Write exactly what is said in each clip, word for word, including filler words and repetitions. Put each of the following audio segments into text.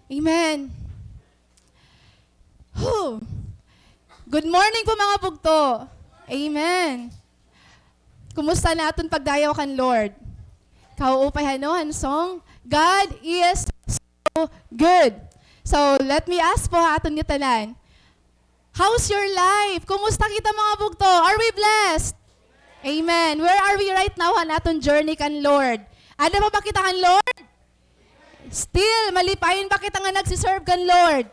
Amen. Whew. Good morning po, mga bugto. Amen. Kumusta an aton pagdayaw kan Lord? Kauupay, ano, han song? God is so good. So, let me ask po ha aton ngatanan. How's your life? Kumusta kita, mga bugto? Are we blessed? Amen. Where are we right now han aton journey kan Lord? Ada pa ba kita kan Lord? Still, malipayon pa kita nga nagsiserve kan Lord.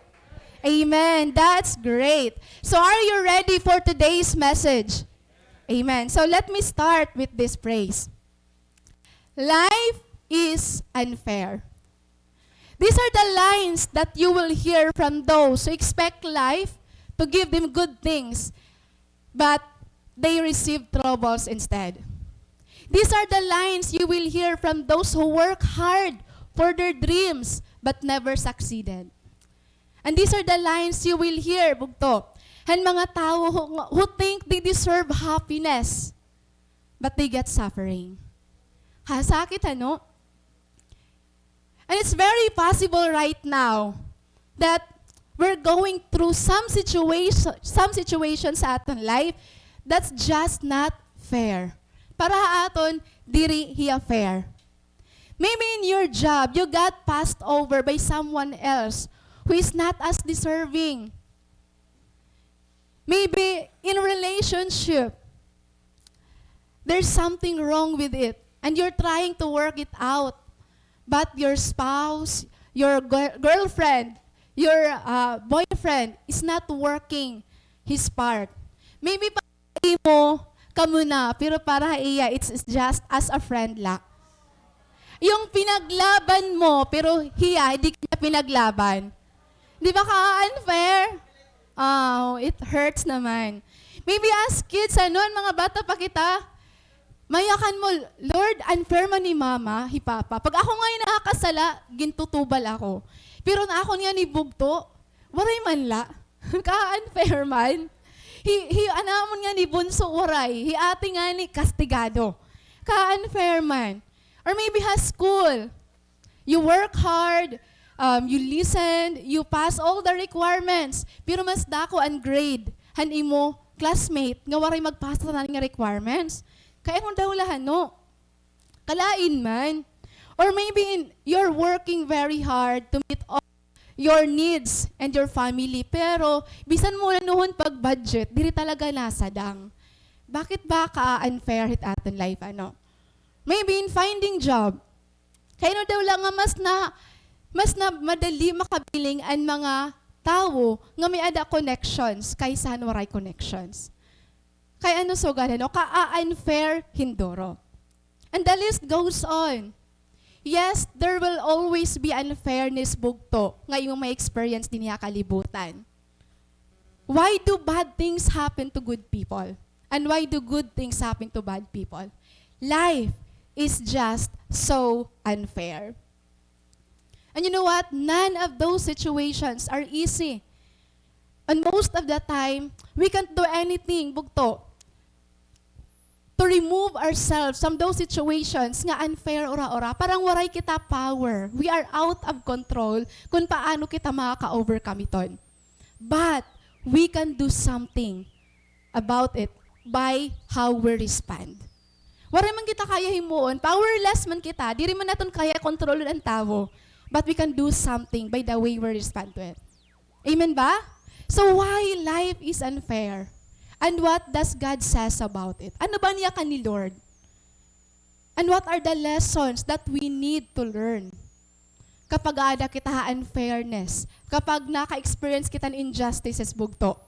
Amen. That's great. So, are you ready for today's message? Amen. So, let me start with this phrase. Life is unfair. These are the lines that you will hear from those who expect life to give them good things, but they receive troubles instead. These are the lines you will hear from those who work hard for their dreams but never succeeded. And these are the lines you will hear, bugto, han mga tawo who, who think they deserve happiness, but they get suffering. Kasakit, ano? And it's very possible right now that we're going through some situation, some situations sa aton life that's just not fair. Para ha aton, diri hiya fair. Maybe in your job, you got passed over by someone else who is not as deserving. Maybe in relationship, there's something wrong with it, and you're trying to work it out, but your spouse, your gir-, girlfriend, your, uh, boyfriend is not working his part. Maybe para imo, kamo na, pero para ha iya, it's, it's just as a friend la. Yung pinaglaban mo, pero hiya, di ka niya pinaglaban. Di ba ka-unfair? Oh, it hurts naman. Maybe as kids, ano, mga bata pa kita, mayakan mo, "Lord, unfair man ni mama, hi papa. Pag ako ngay nakakasala, gintutubal ako. Pero an akon ngani bugto, waray man la." Ka-unfair man. Hi, hi, an amon ngani bunso, waray. Hi ate ngani, kastigado. Ka-unfair man. Or maybe ha school, you work hard, um, you listen, you pass all the requirements, pero mas dako an grade han imo classmate nga waray magpasa tanan nga requirements. Kay ano daw la, ano? Kalain man. Or maybe in, you're working very hard to meet all your needs and your family, pero bisan mo nanuhon pag-budget, diri talaga nasadang. Bakit ba ka-unfair hit aton life, ano? Maybe in finding job. Kay ano daw la nga mas na, mas na madali makabiling an mga tawo nga may-ada connections kaysa han waray connections. Kay ano sugad, ano, ka-unfair hin duro. And the list goes on. Yes, there will always be unfairness, bugto, nga imo ma-experience dinhi ha kalibutan. Why do bad things happen to good people? And why do good things happen to bad people? Life is just so unfair. And you know what? None of those situations are easy. And most of the time, we can't do anything, bugto, to remove ourselves from those situations nga unfair, ura-ura. Parang waray kita power. We are out of control kung paano kita makaka-overcome iton. But we can do something about it by how we respond. Waray man kita kaya himuon, powerless man kita, diri man naton kaya kontrolon an tawo, but we can do something by the way we respond to it. Amen ba? So why life is unfair? And what does God says about it? Ano ba an yakan ni Lord? And what are the lessons that we need to learn? Kapag aada kita ha unfairness, kapag naka-experience kita hin injustices, bugto.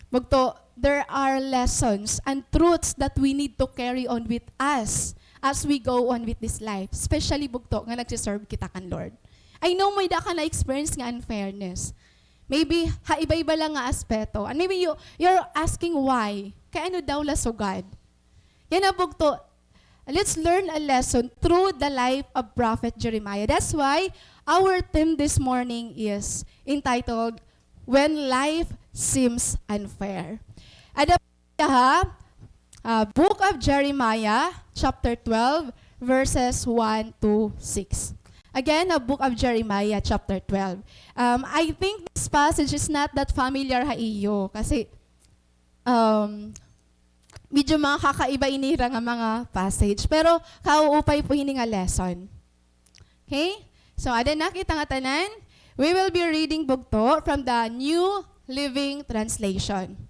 Bugto, there are lessons and truths that we need to carry on with us as we go on with this life, especially, bugto, nga nagsiserve kita kan Lord. I know may-ada ka na-experience nga unfairness. Maybe ha iba-iba la nga aspeto. And maybe you, you're asking why. Kay ano daw la sugad? Yana, bugto, let's learn a lesson through the life of Prophet Jeremiah. That's why our theme this morning is entitled, "When Life Seems Unfair." Ada ha, ah, Book of Jeremiah, chapter twelve, verses one to six. Again, ha book of Jeremiah, chapter twelve. Um, I think this passage is not that familiar ha iyo kasi, um, medyo mga kakaiba ini hira nga mga passage. Pero kauupay po hini nga lesson. Okay? So, ada na kita ngatanan. We will be reading bugto from the New Living Translation.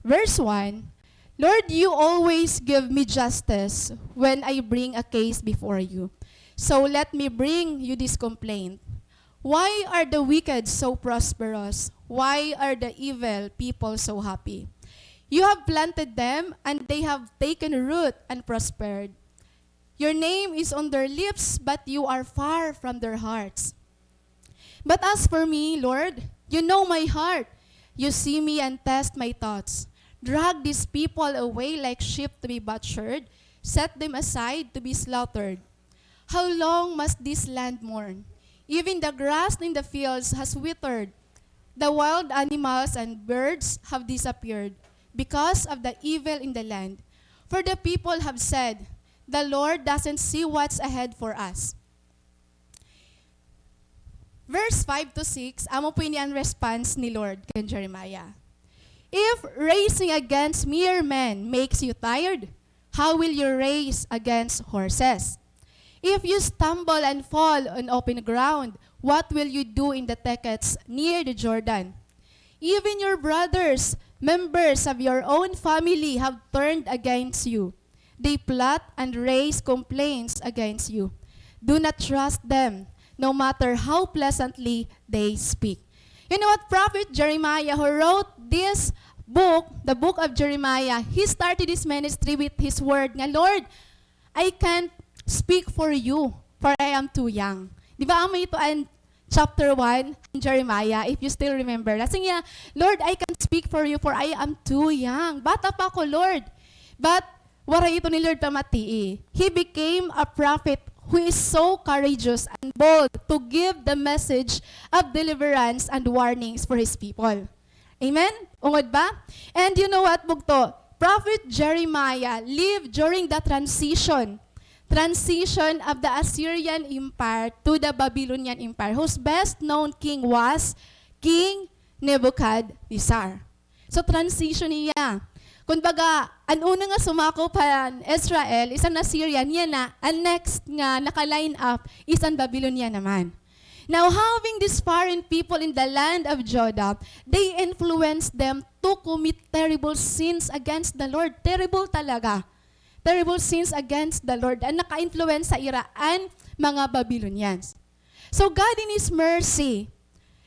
Verse one, "Lord, you always give me justice when I bring a case before you. So let me bring you this complaint. Why are the wicked so prosperous? Why are the evil people so happy? You have planted them, and they have taken root and prospered. Your name is on their lips, but you are far from their hearts. But as for me, Lord, you know my heart. You see me and test my thoughts. Drag these people away like sheep to be butchered. Set them aside to be slaughtered. How long must this land mourn? Even the grass in the fields has withered. The wild animals and birds have disappeared because of the evil in the land. For the people have said, 'The Lord doesn't see what's ahead for us.'" Verse five to six, amo po ini an response ni Lord kan Jeremiah. "If racing against mere men makes you tired, how will you race against horses? If you stumble and fall on open ground, what will you do in the thickets near the Jordan? Even your brothers, members of your own family, have turned against you. They plot and raise complaints against you. Do not trust them, no matter how pleasantly they speak." You know what? Prophet Jeremiah, who wrote this book, the book of Jeremiah, he started his ministry with his word nga, "Lord, I can't speak for you, for I am too young." Di ba, amo ito an chapter one in Jeremiah, if you still remember. Nasiring hiya, "Lord, I can't speak for you, for I am too young. Bata pa ako, Lord." But waray ito ni Lord pamatii. He became a prophet who is so courageous and bold to give the message of deliverance and warnings for his people. Amen? Ungod ba? And you know what, bugto? Prophet Jeremiah lived during the transition, transition of the Assyrian Empire to the Babylonian Empire, whose best known king was King Nebuchadnezzar. So, transition hiya. Kumbaga, an una nga sumakop han Israel is an Assyria, niyan na, an next nga naka-line up is an Babylonia naman. Now, having these foreign people in the land of Judah, they influenced them to commit terrible sins against the Lord. Terrible talaga. Terrible sins against the Lord. An naka-influence ha ira an mga Babylonians. So God in His mercy,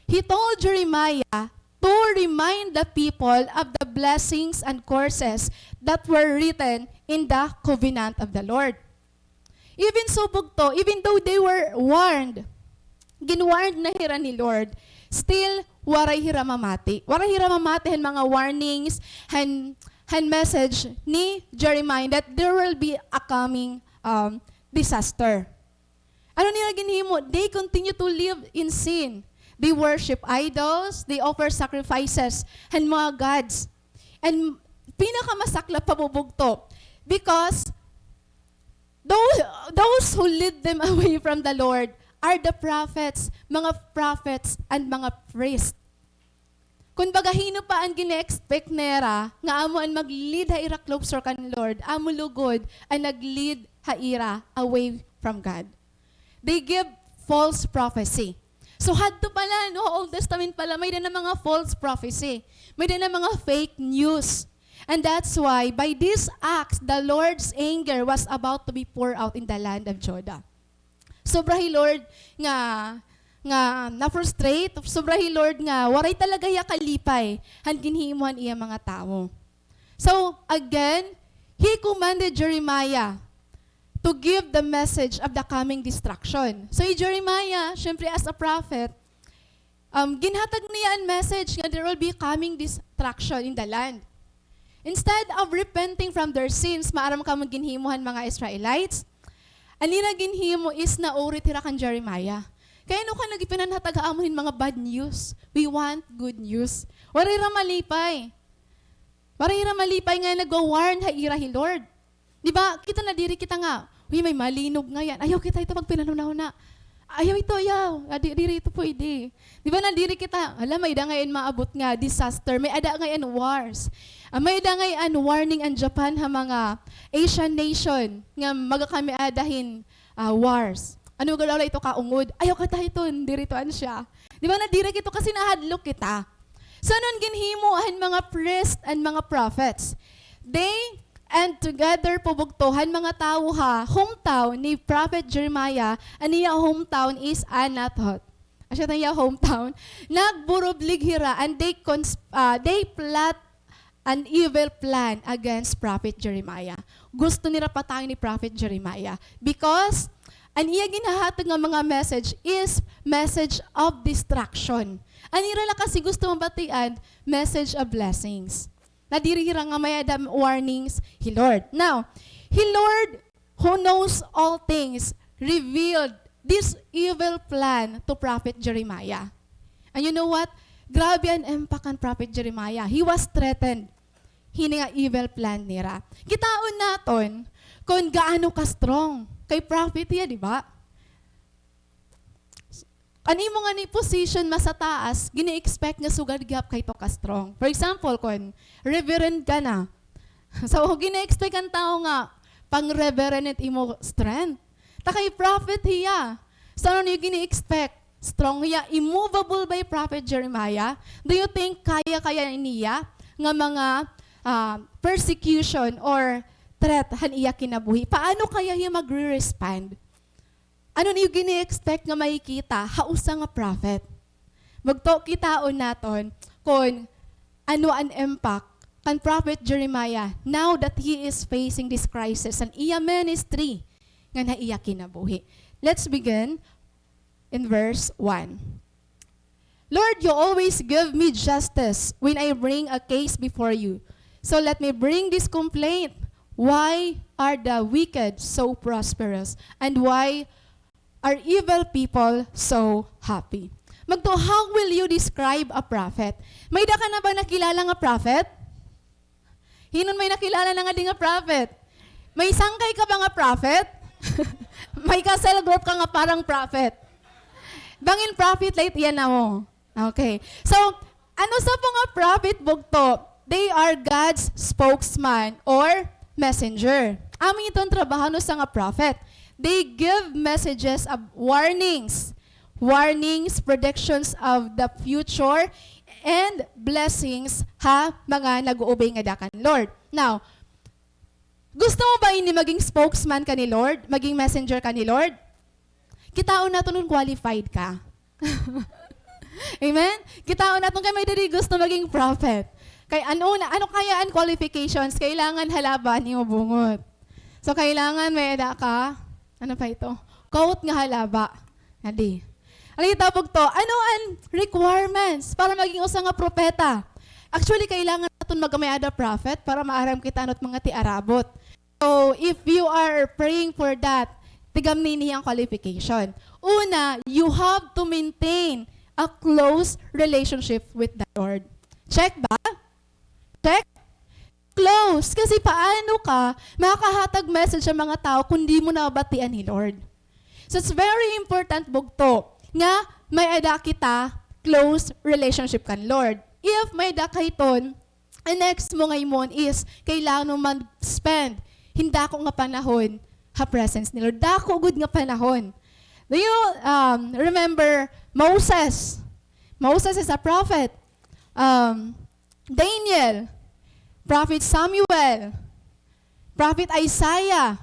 He told Jeremiah to remind the people of the blessings and curses that were written in the covenant of the Lord. Even so, bugto, even though they were warned, ginwarned na hira ni Lord, still, waray hira mamati. Waray hira mamati han mga warnings, han, han message ni Jeremiah that there will be a coming, um, disaster. Ano nira ginhimo? They continue to live in sin. They worship idols, they offer sacrifices han mga gods. And pinakamasaklap pa, bugto, because those, those who lead them away from the Lord are the prophets, mga prophets, and mga priests. Kumbaga, hin-o pa an gina-expect nira nga amo an mag-lead ha ira closer kan Lord, amo lugod an nag-lead ha ira away from God. They give false prophecy. So, hadto pa la, no, Old Testament pa la, may-ada na mga false prophecy. May-ada na mga fake news. And that's why, by these acts, the Lord's anger was about to be poured out in the land of Judah. Sobra hi Lord nga, nga na-frustrate, sobra hi Lord nga waray talaga hiya kalipay han ginhimo han iya mga tawo. So, again, he commanded Jeremiah to give the message of the coming destruction. So, hi Jeremiah, syempre as a prophet, um, ginhatag niya an message nga there will be coming destruction in the land. Instead of repenting from their sins, maaram kamo ginhimo han mga Israelites, an ira ginhimo is naurit hira kan Jeremiah. Kay ano ka nagpinanhatag ha amon hin mga bad news? We want good news. Waray hira malipay. Waray hira malipay nga nagwa-warn ha ira hi Lord. Di ba, kita na diri kita nga, "Uy, may malinog ngayan. Ayaw kita ito magpinanhunahuna." Ayaw ito, ayaw. Ah, di, diri ito pwede. Di ba, nadiri kita, hala, may-ada ngay-an maabot nga disaster, may-ada ngay-an wars. Ah, may-ada ngay-an warning an Japan ha mga Asian nation nga magkakamiada hin, ah, wars. Ano gud, wala ito kaungod. Ayaw kita hiton, diri ito an siya. Di ba, nadiri kita kasi nahadlok kita. So, ano an ginhimo han mga priest and mga prophets? They, and together po bugto han mga tawo ha hometown ni Prophet Jeremiah, an iya hometown is Anathoth. Asya an iya hometown. Nagburublig hira and they cons-, ah, they plot an evil plan against Prophet Jeremiah. Gusto nira patayon ni Prophet Jeremiah because an iya ginhahatag nga mga message is message of destruction. An ira la kasi gusto mabatian, message of blessings. Nadiri hira nga may-ada warnings hi Lord. Now, hi Lord who knows all things revealed this evil plan to Prophet Jeremiah. And you know what? Grabe an impact kan Prophet Jeremiah. He was threatened hini nga evil plan nira. Kitaon naton kon gaano ka strong kay prophet hiya, di ba? An imo ngani position mas sa taas, gini-expect nga sugad gihap kay ito ka strong. For example, kon reverend ka na, so, gini-expect an tawo nga pang-reverend it imo strength. Ta kay prophet hiya. So, ano niyo gini-expect? Strong hiya, immovable by Prophet Jeremiah? Do you think kaya-kaya niya nga mga, ah, persecution or threat han iya kinabuhi? Paano kaya hiya magre-respond? Ano niyo gini-expect nga makikita ha usa nga prophet? Bugto, kitaon naton kon ano an impact kan Prophet Jeremiah now that he is facing this crisis an iya ministry ngan ha iya kinabuhi. Let's begin in verse one. Lord, you always give me justice when I bring a case before you. So let me bring this complaint. Why are the wicked so prosperous? And why are evil people so happy? Bugto, how will you describe a prophet? May-ada ka na ba nakilala nga prophet? Hin-o an may nakilala na ngadi nga prophet? May sangkay ka ba nga prophet? May ka-cell group ka nga parang prophet? Bangin prophet la it iya nawong. Okay. So, an usa po nga prophet, bugto, they are God's spokesman or messenger. Amo ito an trabaho han usa nga prophet. They give messages of warnings, warnings, predictions of the future, and blessings ha mga nag-uobey ngada kan Lord. Now, gusto mo ba ini maging spokesman ka ni Lord? Maging messenger ka ni Lord? Kitaon naton kon qualified ka. Amen? Kitaon naton kay may diri gusto maging prophet. Kay ano na, ano kaya an qualifications? Kailangan halaba an imo bungot. So, kailangan may-ada ka, ano pa ito? Coat nga halaba. Ngadi. Nakita bugto, ano an requirements para maging usa nga propeta? Actually, kailangan naton magkamay-ada prophet para maaram kita ano it mga tiarabot. So, if you are praying for that, tigamni niya an qualification. Una, you have to maintain a close relationship with the Lord. Check ba? Check? Close. Kasi paano ka makakahatag message sa mga tao kung di mo nababatian ni Lord? So, it's very important, bugto, nga may-ada kita close relationship kan Lord. If may-ada ka hiton, an next mo nga himuon is kailangan mo mag-spend hin dako nga panahon ha presence ni Lord. Dako gud nga panahon. Do you, um, remember Moses? Moses is a prophet. Um, Daniel, Prophet Samuel, Prophet Isaiah,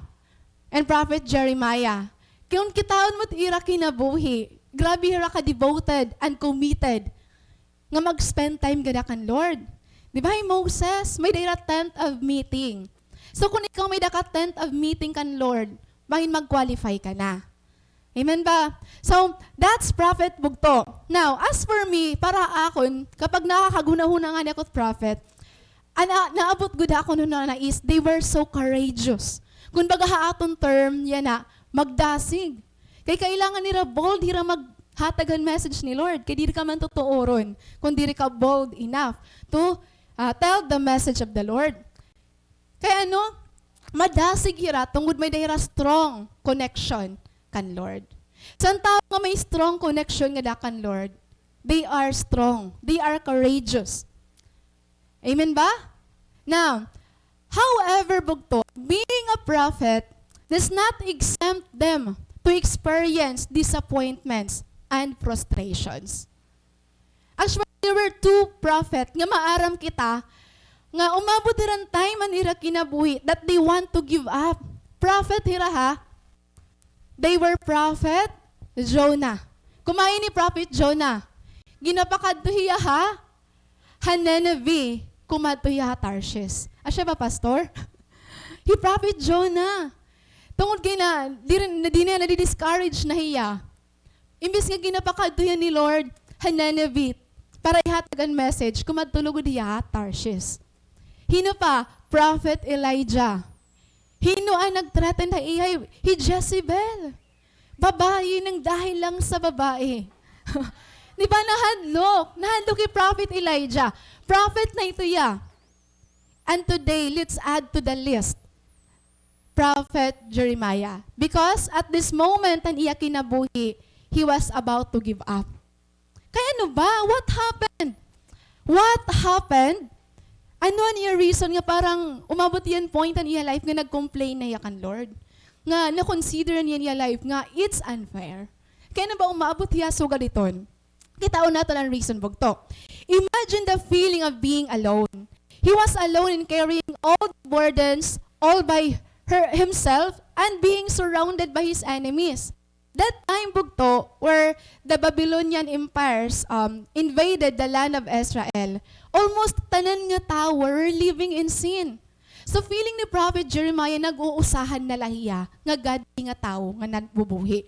and Prophet Jeremiah. Kon kitaon mo it ira kinabuhi, grabe hira ka-devoted and committed nga mag-spend time gada kan Lord. Di ba, hi Moses, may-ada hira tent of meeting. So, kon ikaw may-ada ka tent of meeting kan Lord, bangin mag-qualify ka na. Amen ba? So, that's prophet bugto. Now, as for me, para ha akon, kapag nakakaghunahuna ngani ako prophet, an, ah, naabot gud ha akon hunahuna is, they were so courageous. Kumbaga, ha aton term, yana, magdasig. Kay kailangan nira bold hira maghatag han message ni Lord. Kay diri ka man tutuoron kon diri ka bold enough to, ah, tell the message of the Lord. Kay ano, madasig hira tungod may-ada hira strong connection kan Lord. San tawo nga may strong connection ngada kan Lord, they are strong, they are courageous. Amen ba? Now, however, bugto, being a prophet does not exempt them to experience disappointments and frustrations. Actually, there were two prophet nga maaram kita nga umabot hira han time han ira kinabuhi that they want to give up. Prophet hira, ha? They were prophet Jonah. Kumain ni prophet Jonah. Ginapakadto hiya ha, ha Nineveh, kumadto hiya ha Tarshish. Asya ba, pastor? Hi prophet Jonah. Tungod kay na, diri, na, di na, nadi-discourage na hiya. Imbis nga ginapakadto hiya ni Lord ha Nineveh para ihatag an message, kumadto lugod hiya ha Tarshish. Hin-o pa? Prophet Elijah. Hin-o an nag-threaten ha iya? Hi Jezebel. Babae nang dahil lang sa babae. Di ba, nahadlok? Nahadlok hi Prophet Elijah. Prophet na ito hiya. And today, let's add to the list, Prophet Jeremiah. Because at this moment han iya kinabuhi, he was about to give up. Kay ano ba? What happened? What happened? Ano an iya reason nga parang umabot hiya han point han iya life nga nag-complain na hiya kan Lord? Nga na-consider niya an iya life nga it's unfair. Kay ano ba umabot hiya sugad hiton? Kitaon naton an reason, bugto. Imagine the feeling of being alone. He was alone in carrying all the burdens, all by her, himself, and being surrounded by his enemies. That time, bugto, where the Babylonian empires, um, invaded the land of Israel, almost tanan nga tawo were living in sin. So, feeling ni Prophet Jeremiah, nag-uusahan na la hiya nga godly nga tawo nga nagbubuhi.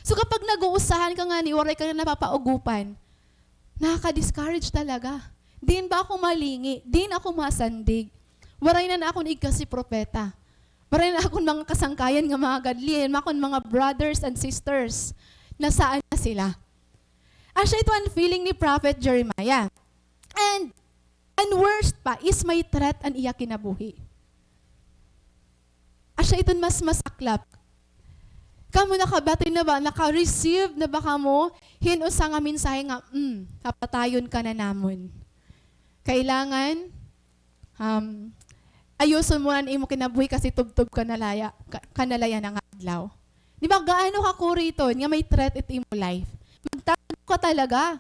So, kapag nag-uusahan ka ngani, waray ka na napapaugupan, nakaka-discourage talaga. Diin ba ako malingi? Diin ako masandig? Waray na an akon igkasi propeta. Waray na an akon mga kasangkayan nga mga godly, an akon mga brothers and sisters. Nasaan na sila? Asya ito an feeling ni Prophet Jeremiah. And, an worst pa is may threat an iya kinabuhi. Asya iton mas masaklap. Kamo nakabati na ba, naka-receive na ba kamo hin usa nga mensahe nga, "Mm, papatayon ka na namon. Kailangan, um, ayuson mo na an imo kinabuhi kasi tubtob ka na la hiya, ka, ka na la hiya nga adlaw." Di ba, gaano ka kuri iton nga may threat it imo life? Magtago ka talaga.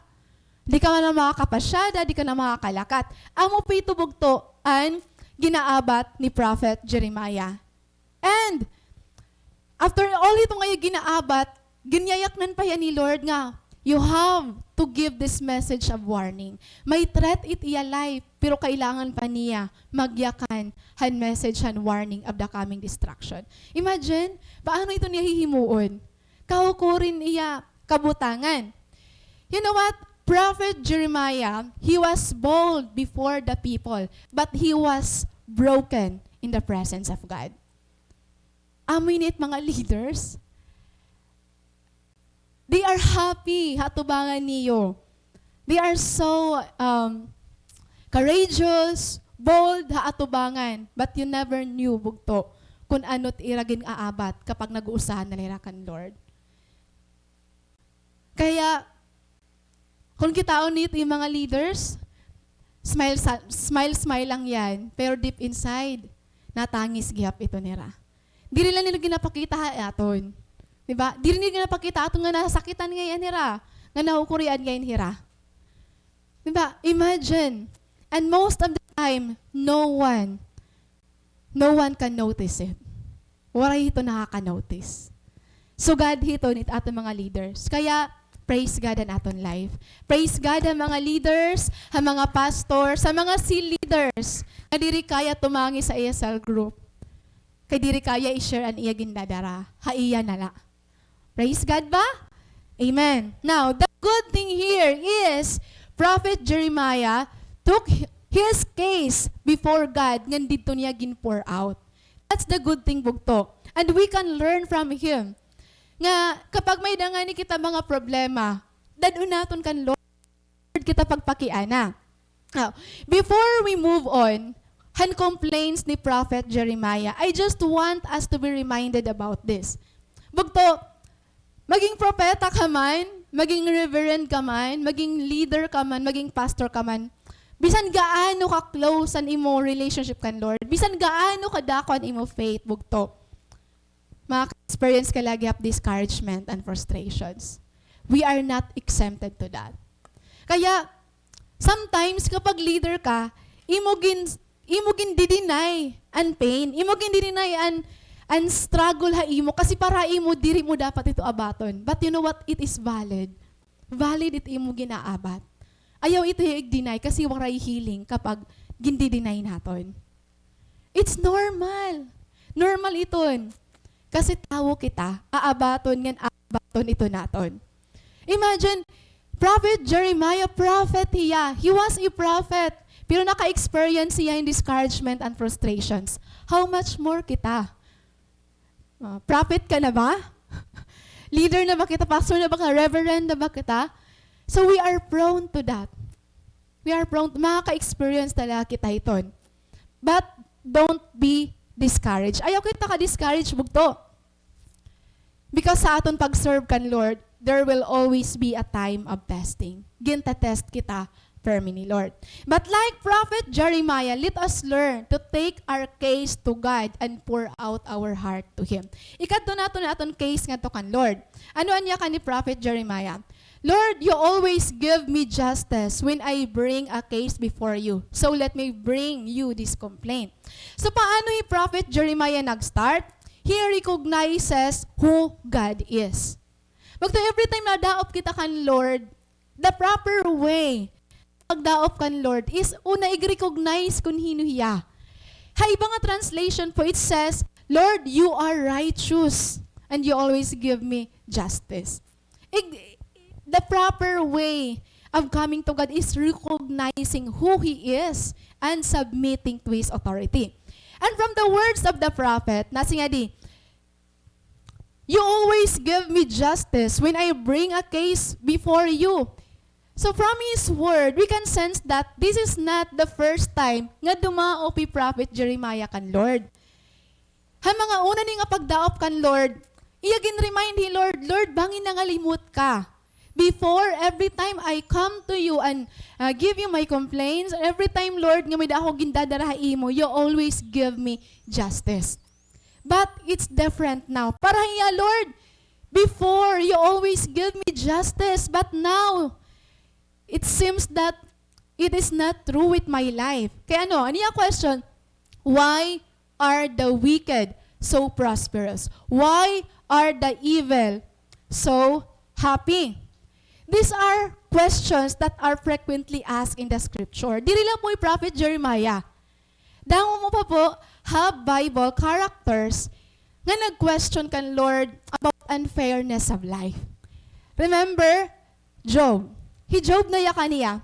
Di ka na makakapasyada, di ka na makakalakat. Amo pa ito, bugto, an ginaabat ni Prophet Jeremiah. And, after all ito nga iya ginaabat, ginyayaknan pa hiya ni Lord nga, "You have to give this message of warning." May threat it iya life, pero kailangan pa niya magyakan han message han warning of the coming destruction. Imagine, paano ito niya hihimuon? Kahukuri an iya kabutangan. You know what? Prophet Jeremiah, he was bold before the people, but he was broken in the presence of God. Amo ini it mga leaders. They are happy ha atubangan niyo. They are so, um, courageous, bold ha atubangan. But you never knew, bugto, kun ano it ira gin-aabat kapag nag-uusahan na la hira kan Lord. Kaya, kun kitaon niyo it mga leaders, smile sa, smile, smile lang yan, pero deep inside, natangis gihap ito nira. Diri la nira ginapakita ha aton. Di ba? Diri nira ginapakita aton nga nasakitan ngay-an hira, nga nahukurian ngay-an hira. Di ba? Imagine. And most of the time, no one, no one can notice it. Waray hito nakaka-notice. Sugad hiton it aton mga leaders. Kaya, praise God han aton life. Praise God ha mga leaders, ha mga pastors, ha mga cell leaders nga diri kaya tumangis ha iya cell group. Kay diri kaya i-share an iya gindadara. Ha iya na la. Praise God ba? Amen. Now, the good thing here is, Prophet Jeremiah took hi-, his case before God, ngan didto niya gin-pour out. That's the good thing, bugto. And we can learn from him. Nga, kapag may-ada ngani kita mga problema, dad-on naton kan Lord kita pagpakiana. Now, before we move on, han complaints ni Prophet Jeremiah, I just want us to be reminded about this. Bugto, Maging propeta ka man, maging reverend ka man, maging leader ka man, maging pastor ka man, bisan gaano ka close an imo relationship kan Lord, bisan gaano kadako an imo faith, bugto, maka-experience ka la gihap discouragement and frustrations. We are not exempted to that. Kaya, sometimes, kapag leader ka, imo gin-, imo gindi-deny an pain, imo gindi-deny an, an struggle ha imo, kasi para imo, diri mo dapat ito abaton. But you know what? It is valid. Valid it imo ginaabat. Ayaw ito hiya i-deny kasi waray healing kapag gindi-deny naton. It's normal. Normal iton. Kasi tawo kita, aabaton ngan aabaton ito naton. Imagine, Prophet Jeremiah, prophet hiya. He was a prophet. Pero naka-experience hiya hin discouragement and frustrations. How much more kita? Ah, prophet ka na ba? Leader na ba kita? Pastor na ba ka? Reverend na ba kita? So we are prone to that. We are prone, makaka-experience talaga kita hiton. But don't be discouraged. Ayaw kita ka-discourage, bugto. Because sa aton pag-serve kan Lord, there will always be a time of testing. Ginta-test kita permi ni Lord. But like Prophet Jeremiah, let us learn to take our case to God and pour out our heart to Him. Ikadto naton an aton case ngadto kan Lord. Ano an yakan ni Prophet Jeremiah? "Lord, you always give me justice when I bring a case before you. So let me bring you this complaint." So paano hi Prophet Jeremiah nag-start? He recognizes who God is. Bugto, every time nadaop kita kan Lord, the proper way pagdaop kan Lord is una ig-recognize kun hin-o hiya. Ha iba nga translation po, it says, "Lord, you are righteous and you always give me justice." Ig-, the proper way of coming to God is recognizing who He is and submitting to His authority. And from the words of the prophet, nasiring ngadi, "You always give me justice when I bring a case before you." So from his word, we can sense that this is not the first time nga dumaop hi Prophet Jeremiah kan Lord. Ha mga una ni nga pagdaop kan Lord, iya gin-remind hi Lord, "Lord, bangin nangalimot ka. Before, every time I come to you and, uh, give you my complaints, every time, Lord, nga may-ada ako gindadara ha imo, you always give me justice." But it's different now. Para hiya, Lord, before, you always give me justice, but now, it seems that it is not true with my life. Kay ano, ano iya question? "Why are the wicked so prosperous? Why are the evil so happy?" These are questions that are frequently asked in the scripture. Diri la po hi Prophet Jeremiah. Damo mo pa po ha Bible characters nga nag-question kan Lord about unfairness of life. Remember Job. Hi Job, nayakan niya.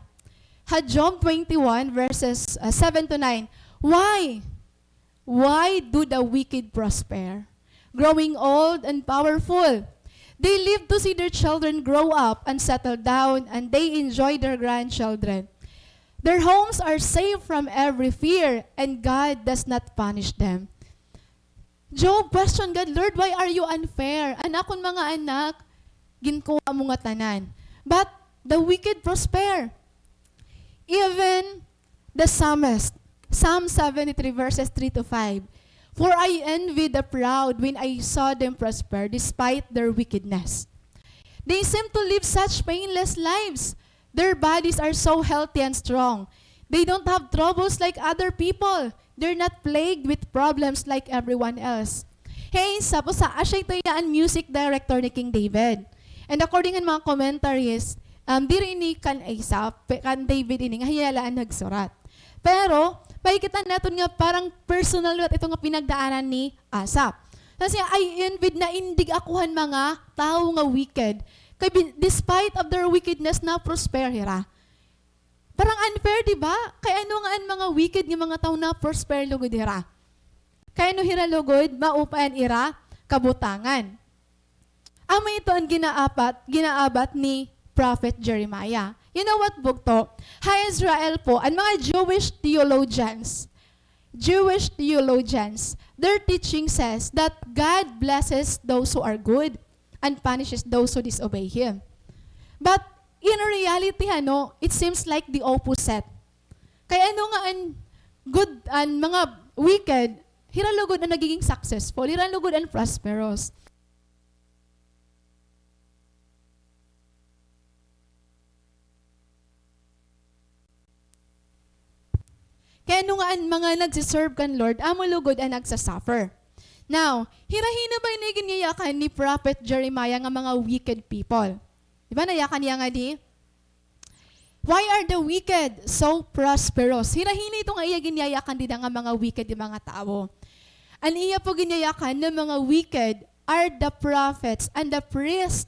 Ha Job twenty-one, verses, uh, seven to nine, "Why, why do the wicked prosper, growing old and powerful? They live to see their children grow up and settle down, and they enjoy their grandchildren. Their homes are safe from every fear, and God does not punish them." Job question God, "Lord, why are you unfair? An akon mga anak, ginkuha mo ngatanan. But the wicked prosper." Even the psalmist, Psalm seventy-three, verses three to five, "For I envied the proud when I saw them prosper despite their wickedness. They seem to live such painless lives. Their bodies are so healthy and strong. They don't have troubles like other people. They're not plagued with problems like everyone else." Hi Asaph, usa, asya ito iya an music director ni King David. And according han mga commentaries, um, diri ini kan Asaph, pe-, kan David ini, nga hiya la an nagsurat. Pero, makikita naton nga parang personal liwat ito nga pinagdaanan ni Asaph. Kasi, "I envied, naindig ako han mga tawo nga wicked. Kay bi-, despite of their wickedness, na-prosper hira." Parang unfair, di ba? Kay ano nga an mga wicked nga mga tawo na-prosper lugod hira? Kay ano hira lugod maupa an ira kabutangan? Amo ito an ginaabat, ginaabat ni Prophet Jeremiah. You know what, bugto? Ha Israel po, an mga Jewish theologians, Jewish theologians, their teaching says that God blesses those who are good and punishes those who disobey Him. But in reality, ano, it seems like the opposite. Kay ano nga an good, an mga wicked, hira lugod an nagiging successful, hira lugod an prosperous. Kay ano nga an mga nagsiserve kan Lord, amo lugod an nagsasuffer. Now, hira hini ba ini ginyayakan ni Prophet Jeremiah nga mga wicked people? Di ba, nayakan niya nga di, "Why are the wicked so prosperous?" Hira hini ito nga iya ginyayakan dida nga mga wicked nga mga tawo. An iya po ginyayakan nga mga wicked are the prophets and the priests.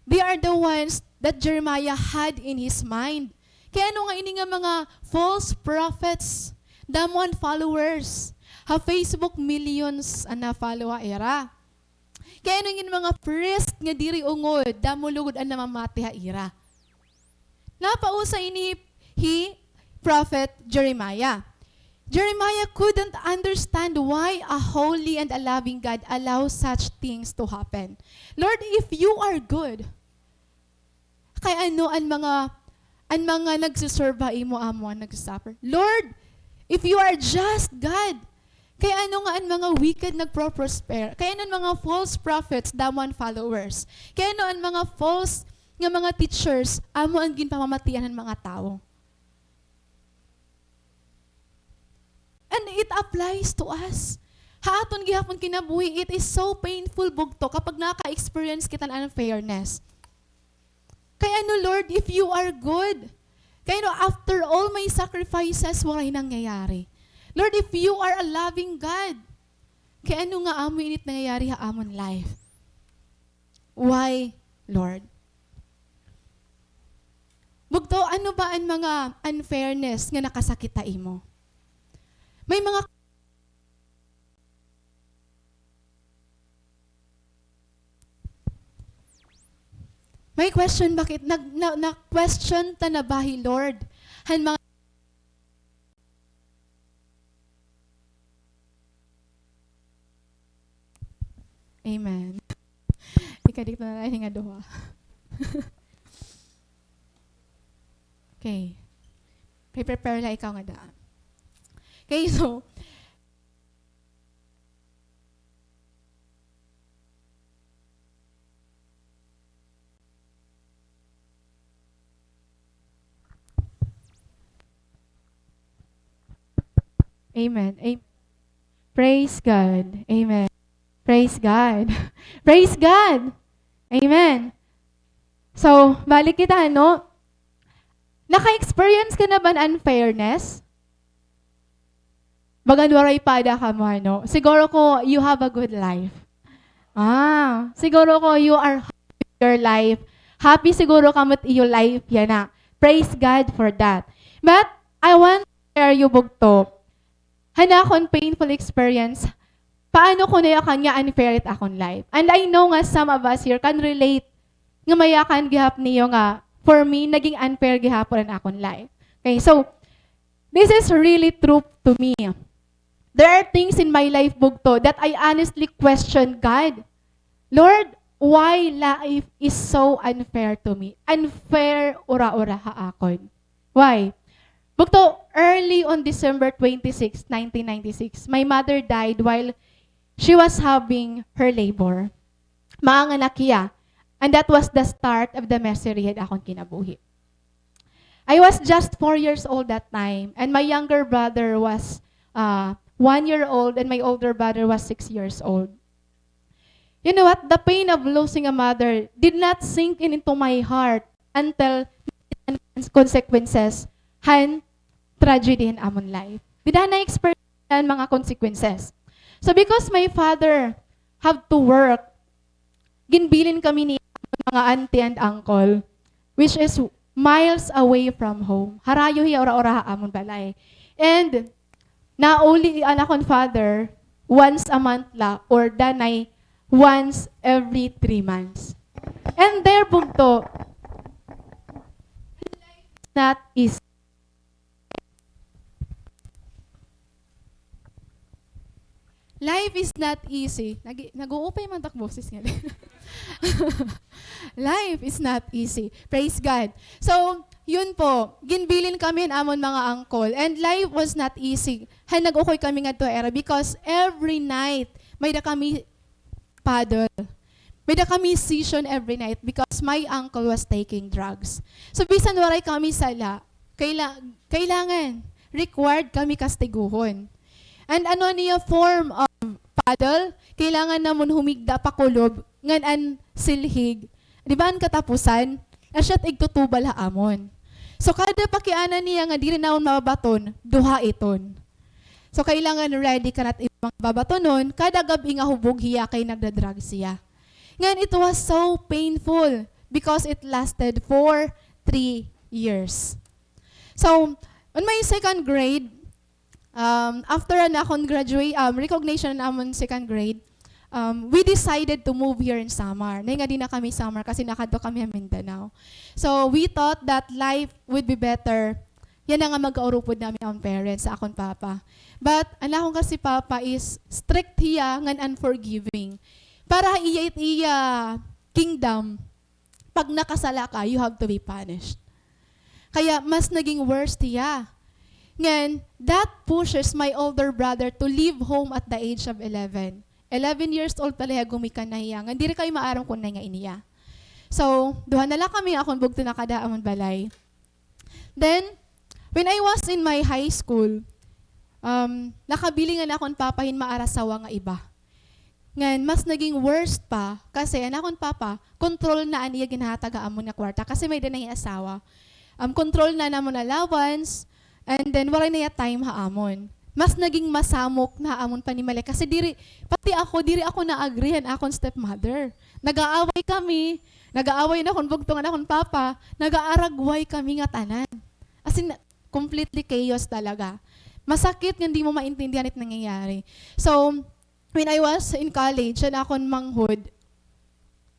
They are the ones that Jeremiah had in his mind. Kay ano nga ini nga mga false prophets, damo an followers. Ha Facebook, millions an na-follow ha ira. Kay ano nga mga priest nga diri ungod, damo lugod an namamati ha ira. Napausa ini hi Prophet Jeremiah. Jeremiah couldn't understand why a holy and a loving God allows such things to happen. "Lord, if you are good, kay ano an mga, an mga nagsiserve ha imo amo an nagsasuffer? Lord, if you are just God, kay ano nga an mga wicked nagpro-prosper? Kay ano an mga false prophets, damo an followers? Kay ano an mga false nga mga teachers, amo an ginpamamatian han mga tawo?" And it applies to us. Ha aton gihapon kinabuhi, it is so painful, bugto, kapag naka-experience kita hin unfairness. Kay ano, Lord, if you are good, kay ano, after all my sacrifices, waray nangyayari. Lord, if you are a loving God, kay ano nga amo ini it nangyayari ha amon life? Why, Lord? Bugto, ano ba an mga unfairness nga nakasakit ha imo? May mga, may question ba kit-, nag-, na, na-question ta na ba hi Lord han mga Amen. Ikadikit na la ini nga duha. Okay. Pre-prepare la ikaw ngada. Okay, so, Amen. Am-, praise God. Amen. Praise God. Praise God. Amen. So, balik kita, no? Naka-experience ka na ba hin unfairness? Bagan waray pa ada kamo, ano? Siguro ko, you have a good life. Ah, siguro ko, you are happy with your life. Happy siguro kamo it iyo life, yana. Praise God for that. But, I want to share you, bugto, han akon painful experience, paano ko nayakan nga unfair it akon life. And I know nga some of us here can relate nga mayakan gihap niyo nga, for me, naging unfair gihapon an akon life. Okay, so, this is really true to me. There are things in my life, bugto, that I honestly question God. Lord, why life is so unfair to me? Unfair ura-ura ha akon. Why? Bugto, early on December twenty-six, nineteen ninety-six, my mother died while she was having her labor. Maanganak hiya. And that was the start of the misery ha akon kinabuhi. I was just four years old that time, and my younger brother was, uh, one year old, and my older brother was six years old. You know what? The pain of losing a mother did not sink in into my heart until consequences han tragedy han amon life. Dida na-experience an mga consequences. So because my father have to work, ginbilin kami ni mga auntie and uncle, which is miles away from home. Harayo hiya ura-ura ha amon balay. And nauli an akon father once a month la, or danay once every three months. And there, bugto, life is not easy. Life is not easy. Nag-, nag-uupay man tak boses nga. Life is not easy. Praise God. So, yun po, ginbilin kami han amon mga uncle. And life was not easy. Han nag-ukoy kami ngadto ha ira because every night, may-ada kami paddle. May-ada kami session every night because my uncle was taking drugs. So, bisan waray kami sala, kaila-, kailangan, required kami kastiguhon. And ano niya form of paddle, kailangan namon humigda pakulob ngan an silhig, di ba, an katapusan, asya it igtutubal ha amon. So, kada pakiana niya nga diri namon mababaton, duha iton. So, kailangan ready ka na it imo mga babatonon, kada gab-i nga hubog hiya kay nagda-drugs hiya. Ngan, it was so painful because it lasted for three years. So, on my second grade, um, after an akon gradua-, um, recognition an amon second grade, um, we decided to move here in Samar. Nahinga dinhi kami Samar kasi nakadto kami ha Mindanao. So, we thought that life would be better yana nga magkaurupod nami an parents ha akon papa. But an akon kasi papa is strict hiya ngan unforgiving. Para ha iya it iya kingdom, pag nakasala ka, you have to be punished. Kaya mas naging worse hiya. Ngan, that pushes my older brother to leave home at the age of eleven. Eleven years old pa la hiya, gumikan na hiya. Ngan, diri kami maaram kon nahinga ini hiya. So, duha na la kami, akon bugto nakada ha amon balay. Then, when I was in my high school, um, nakabilin an akon papa hin maarasawa nga iba. Ngan, mas naging worst pa, kasi an akon papa, control na an iya ginhahatag ha amon nga kwarta, kasi may-ada na hiya asawa. Um, control na an amon allowance, and then waray na hiya time ha amon. Mas naging masamok na ha amon panimalay, kasi diri, pati ako, diri ako na-agree han akon stepmother. Nag-aaway kami, nag-aaway an akon bugto ngan akon papa, nag-aaragway kami ngatanan. As in, completely chaos talaga. Masakit nga di mo maintindihan it nangyayari. So, when I was in college, an akon manghod,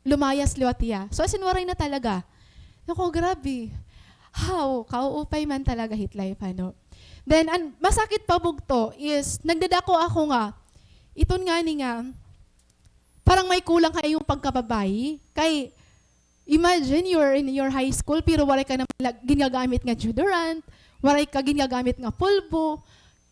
lumayas liwat hiya. So, as in, waray na talaga. Naku, grabe. How? Kauupay man talaga hit life, ano? Then, an masakit pa bugto is, nagdadako ako nga, iton ngani nga, parang may kulang ha imo pagkababaye. Kay, imagine, you're in your high school, pero waray ka naman la-, ginagamit nga deodorant, waray ka ginagamit nga polvo,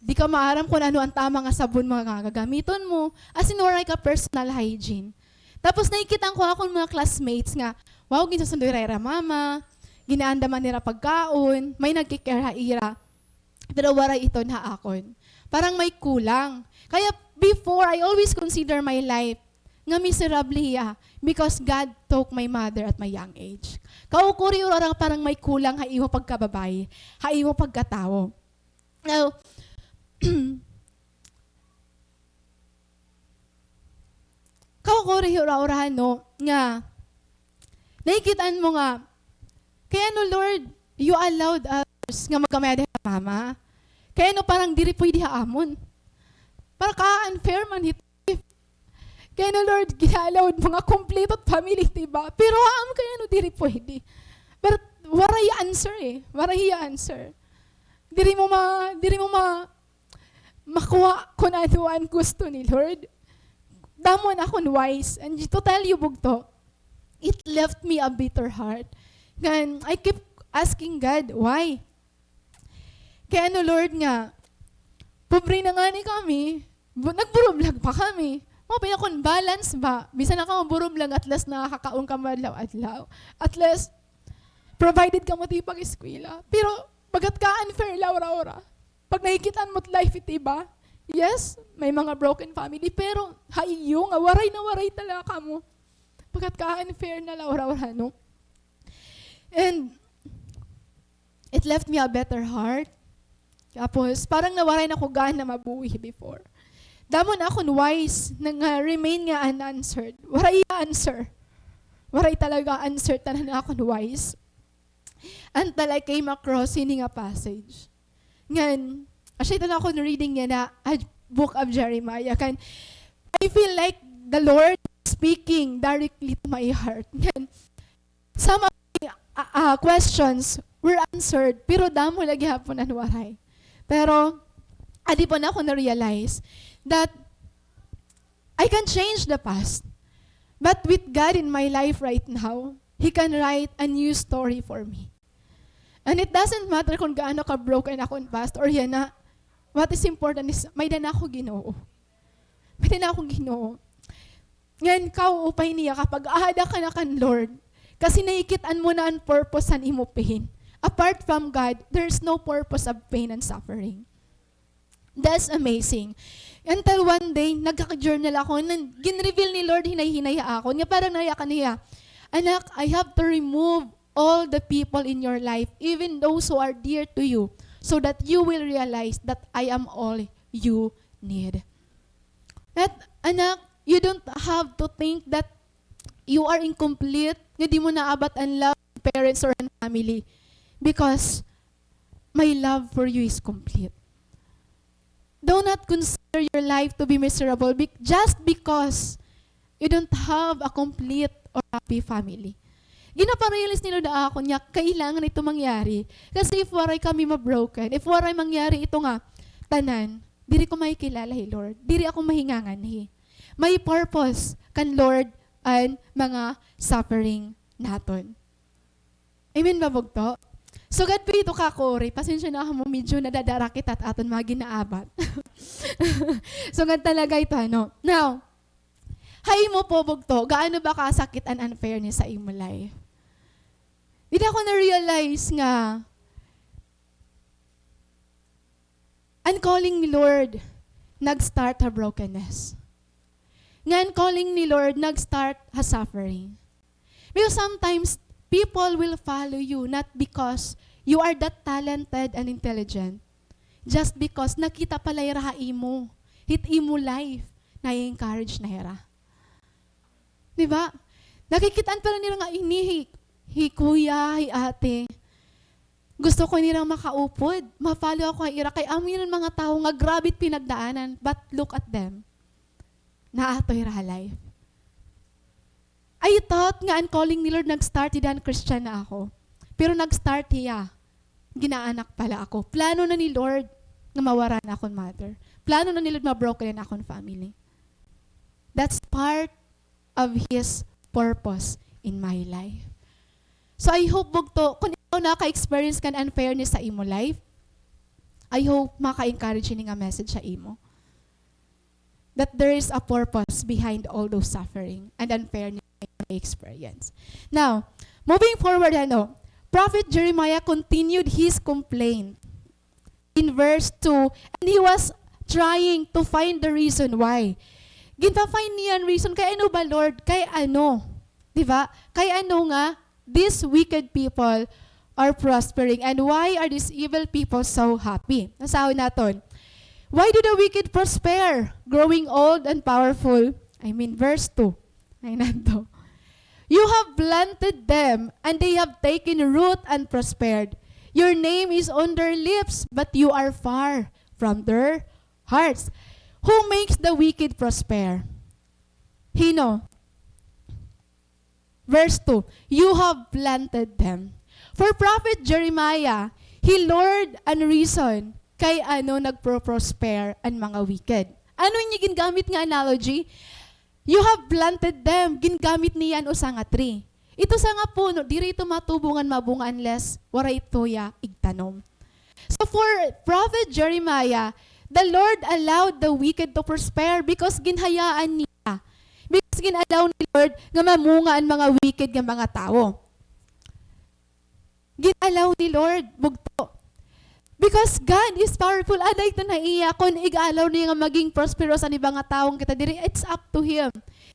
di ka maaram kon ano an tama nga sabon nga gagamiton mo, as in, waray ka personal hygiene. Tapos, nakikita ko akon mga classmates nga, wow, ginsusundo hira ira mama, ginaandaman nira pagkaon, may nagki-care ha ira. Pero waray iton ha akon. Parang may kulang. Kaya before, I always consider my life nga miserable hiya because God took my mother at my young age. Kaukuri ura-ura parang may kulang ha imo pagkababaye, ha imo pagkatawo. Now, kaukuri ura-ura, no, nga nakikit-an mo nga, kay ano, Lord, you allowed us nga magkamay-ada ha mama? Kay ano parang diri pwede ha amon? Para ka-unfair man hit life. Kay ano, Lord, gina-allowed mo nga kompleto it family, di ba? Pero ha amon kay ano diri pwede? Pero waray answer, eh. Waray hiya answer. Diri mo ma-, diri mo ma-, makuha kon ano an gusto ni Lord. Damo an akon whys. And to tell you, bugto, it left me a bitter heart. Ngan, I keep asking God, why? Kay ano, Lord, nga, pobre na ngani kami, bu-, nagburublag pa kami. Mao pa kon balance ba? Bisan na kamo burublag, at least nakakakaon kamo adlaw-adlaw. At least, provided kamo it pag-eskwela. Pero, bagat ka-unfair la ura-ura. Pag nakikit-an mo it life it iba, yes, may mga broken family, pero ha iyo nga waray na waray talaga kamo. Bagat ka-unfair na la ura-ura, no? And it left me a better heart. Tapos, parang nawaray na ko gana mabuhi before. Damo an akon whys na nga remain nga unanswered. Waray answer. Waray talaga answer tanan an akon whys. Until I came across hini nga passage. Ngan, asya ito na akon reading yana, a book of Jeremiah. Kan, I feel like the Lord speaking directly to my heart. Ngan, some of the, uh, uh, questions were answered, pero damo la gihapon an waray. Pero, adi pa na ako na-realize that I can change the past. But with God in my life right now, He can write a new story for me. And it doesn't matter kung gaano ka-broken akon past or yana. What is important is, may-ada na ako Ginoo. May-ada na ako Ginoo. Ngan kaupay niya kapag aada ka na kan Lord. Kasi nakikit-an mo na an purpose han imo pain. Apart from God, there's no purpose of pain and suffering. That's amazing. Until one day, nagka-journal ako, nan-, gin-reveal ni Lord hinay-hinay ha akon. Nga parang naya ka niya, "Anak, I have to remove all the people in your life, even those who are dear to you, so that you will realize that I am all you need." That, anak, you don't have to think that you are incomplete, nga di mo naabat an love ng parents or an family, because my love for you is complete. Do not consider your life to be miserable bec-, just because you don't have a complete or happy family. Ginapa-realize ni Lord ha akon nga kailangan ito mangyari. Kasi if waray kami ma-broken, if waray mangyari ito nga tanan, diri ko makikilala hi Lord. Diri ako mahinganganhi. May purpose kan Lord an mga suffering naton. Amen ba, bugto? Sugad pa ito, kakuri. Pasensya na kamo, medyo nadadara kita hit aton mga ginaabat. Sugad talaga ito, ano. Now, ha imo po, bugto, gaano ba kasakit an unfairness sa imo life? Dida ko na-realize nga an calling ni Lord nag-start ha brokenness. Nga an calling ni Lord nag-start ha suffering. Because sometimes, people will follow you not because you are that talented and intelligent, just because nakita pa la hira ha imo, hit imo life, na-encourage na hira. Di ba? Nakikit-an pa la nira nga ini hi, hi kuya, hi ate. Gusto ko nirang makaupod. Ma-follow ako ha ira kay amo yana an mga tawo nga grabe it pinagdaanan. But look at them. Naa ato hira ha life. I thought nga an calling ni Lord nag-start dida han Christian na ako. Pero nag-start hiya. Ginaanak pa la ako. Plano na ni Lord nga mawara an akon mother. Plano na ni Lord ma-broken an akon family. That's part of His purpose in my life. So I hope, bugto, kung ikaw naka-experience kan unfairness sa imo life, I hope maka-encourage ini nga message sa imo. That there is a purpose behind all those suffering and unfairness na imo na-experience. Now, moving forward, ano, Prophet Jeremiah continued his complaint in verse two, and he was trying to find the reason why. Ginfa-find niya an reason, kay ano ba, Lord? Kay ano? Di ba? Kay ano nga, these wicked people are prospering, and why are these evil people so happy? Basahon naton. Why do the wicked prosper, growing old and powerful? I mean, verse two. Ay, nanto. You have planted them, and they have taken root and prospered. Your name is on their lips, but you are far from their hearts. Who makes the wicked prosper? Hin-o? Verse two, you have planted them. For Prophet Jeremiah, he lured an reason kay ano nagpro-prosper an mga wicked. Ano ini gingamit nga analogy? You have planted them. Gingamit niya an usa nga tree. Ito usa nga puno, diri ito matubo ngan mabunga unless waray ito hiya igtanom. So for Prophet Jeremiah, the Lord allowed the wicked to prosper because ginhayaan niya. Because gin-allow ni Lord nga mamunga an mga wicked nga mga tawo. Gin-allow ni Lord, bugto. Because God is powerful, ada ito na iya, kon ig-allow niya nga maging prosperous an iba nga tawo nga kita diri, it's up to Him.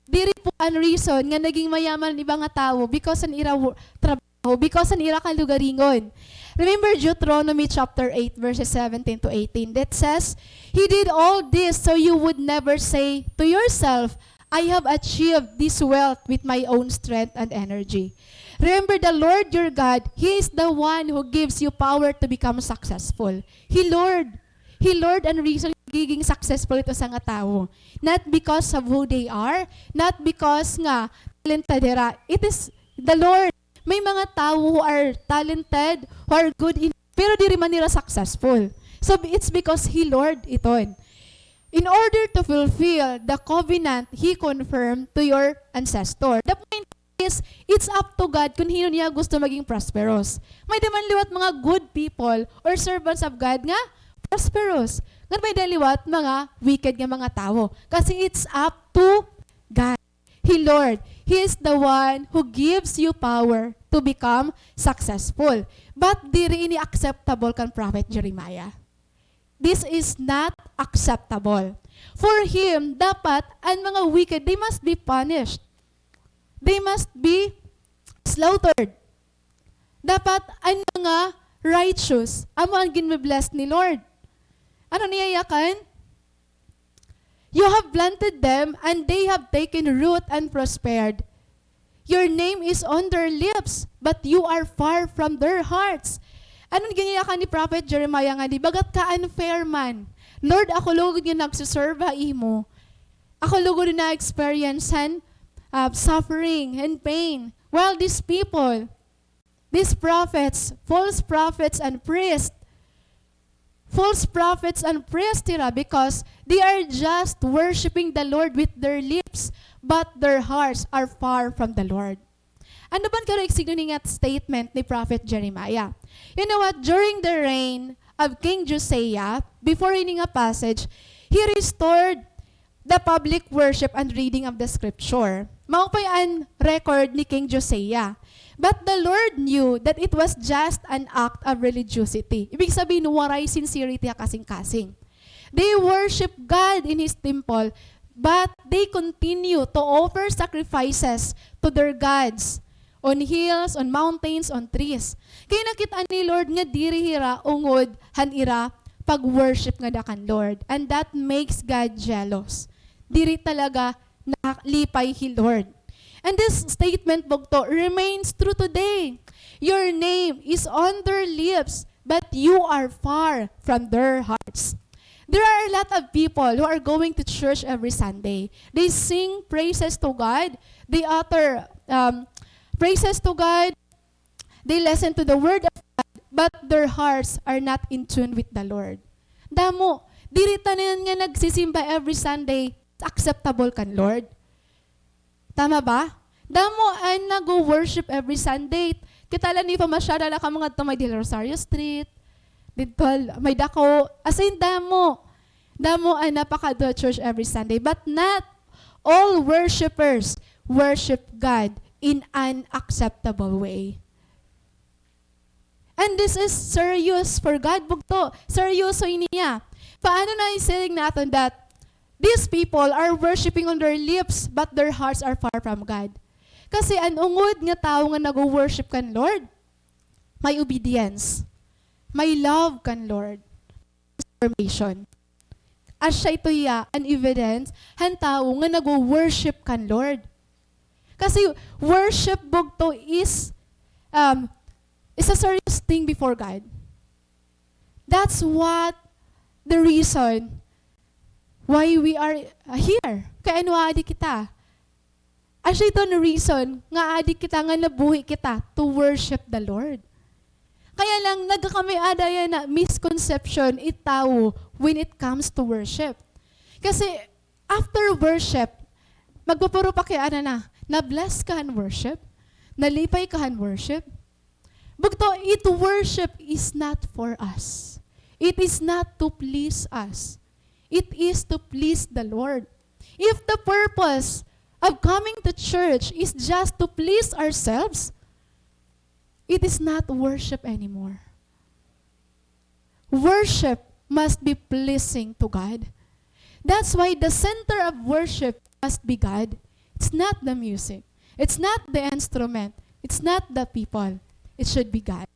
Diri po an reason nga naging mayaman an iba nga tawo because an ira wo-, trabaho, because an ira kalugaringon. Remember Deuteronomy chapter eight, verses seventeen to eighteen, that says, "He did all this so you would never say to yourself, 'I have achieved this wealth with my own strength and energy.' Remember the Lord your God, He is the one who gives you power to become successful." Hi Lord. Hi Lord an reason nagiging successful ito usa nga tawo. Not because of who they are, not because nga talented hira. It is the Lord. May mga tawo who are talented, who are good in, pero diri man hira successful. So, it's because hi Lord iton. in order to fulfill the covenant He confirmed to your ancestor. The point is, it's up to God kung hin-o niya gusto maging prosperous. May-ada man liwat mga good people or servants of God nga prosperous. Ngan may-ada liwat mga wicked nga mga tawo. Kasi it's up to God. He, Lord, He is the one who gives you power to become successful. But diri ini acceptable kan Prophet Jeremiah. This is not acceptable. For him, dapat an mga wicked, they must be punished. They must be slaughtered. Dapat an mga righteous, amo an ginbe-bless ni Lord. Ano niya yakan? You have planted them, and they have taken root and prospered. Your name is on their lips, but you are far from their hearts. Ano an ginyayakan ni Prophet Jeremiah nga di, bagat ka-unfair man. Lord, ako lugod nga nagsiserve ha imo. Ako lugod nga na-experience han, ah, suffering and pain. While these people, these prophets, false prophets and priests, false prophets and priests hira, because they are just worshiping the Lord with their lips, but their hearts are far from the Lord. Ano ba an karo-explain nga statement ni Prophet Jeremiah? You know what? During the reign of King Josiah, before ini nga passage, he restored the public worship and reading of the scripture. Mao pa an record ni King Josiah. But the Lord knew that it was just an act of religiosity. Ibig sabihin, waray sincerity ha kasingkasing. They worship God in His temple, but they continue to offer sacrifices to their gods on hills, on mountains, on trees. Kay nakit-an ni Lord nga diri hira ungod han ira pag-worship ngada kan Lord. And that makes God jealous. Diri talaga nakalipay hi Lord. And this statement, bugto, remains true today. Your name is on their lips, but you are far from their hearts. There are a lot of people who are going to church every Sunday. They sing praises to God. They utter, um, praises to God. They listen to the word of God, but their hearts are not in tune with the Lord. Damo, diri tanan nga nagsisimba every Sunday acceptable kan Lord. Tama ba? Damo an nag-worship every Sunday. Kita la, nipamasyada la kamo ngadto may Del Rosario Street. Didto may dako. As in, damo. Damo an napakadto ha church every Sunday. But not all worshipers worship God in an acceptable way. And this is serious for God, bugto. Seryoso ini niya. Paano na isiring naton that these people are worshiping on their lips, but their hearts are far from God? Kasi an ungod nga tawo nga nag-worship kan Lord, may obedience, may love kan Lord. Transformation. Asya ito hiya an evidence han tawo nga nagwo-worship kan Lord. Kasi worship, bugto, is, um, is a serious thing before God. That's what the reason why we are, uh, here. Kay ano aadi kita? Asya iton reason nga aadi kita, nga nabuhi kita to worship the Lord. Kaya lang, nagkakamay-ada yana misconception it tawo when it comes to worship. Kasi after worship, magpupuro pa kay ana na, na-bless ka han worship? Nalipay ka han worship? Bugto, it worship is not for us. It is not to please us. It is to please the Lord. If the purpose of coming to church is just to please ourselves, it is not worship anymore. Worship must be pleasing to God. That's why the center of worship must be God. It's not the music. It's not the instrument. It's not the people. It should be God.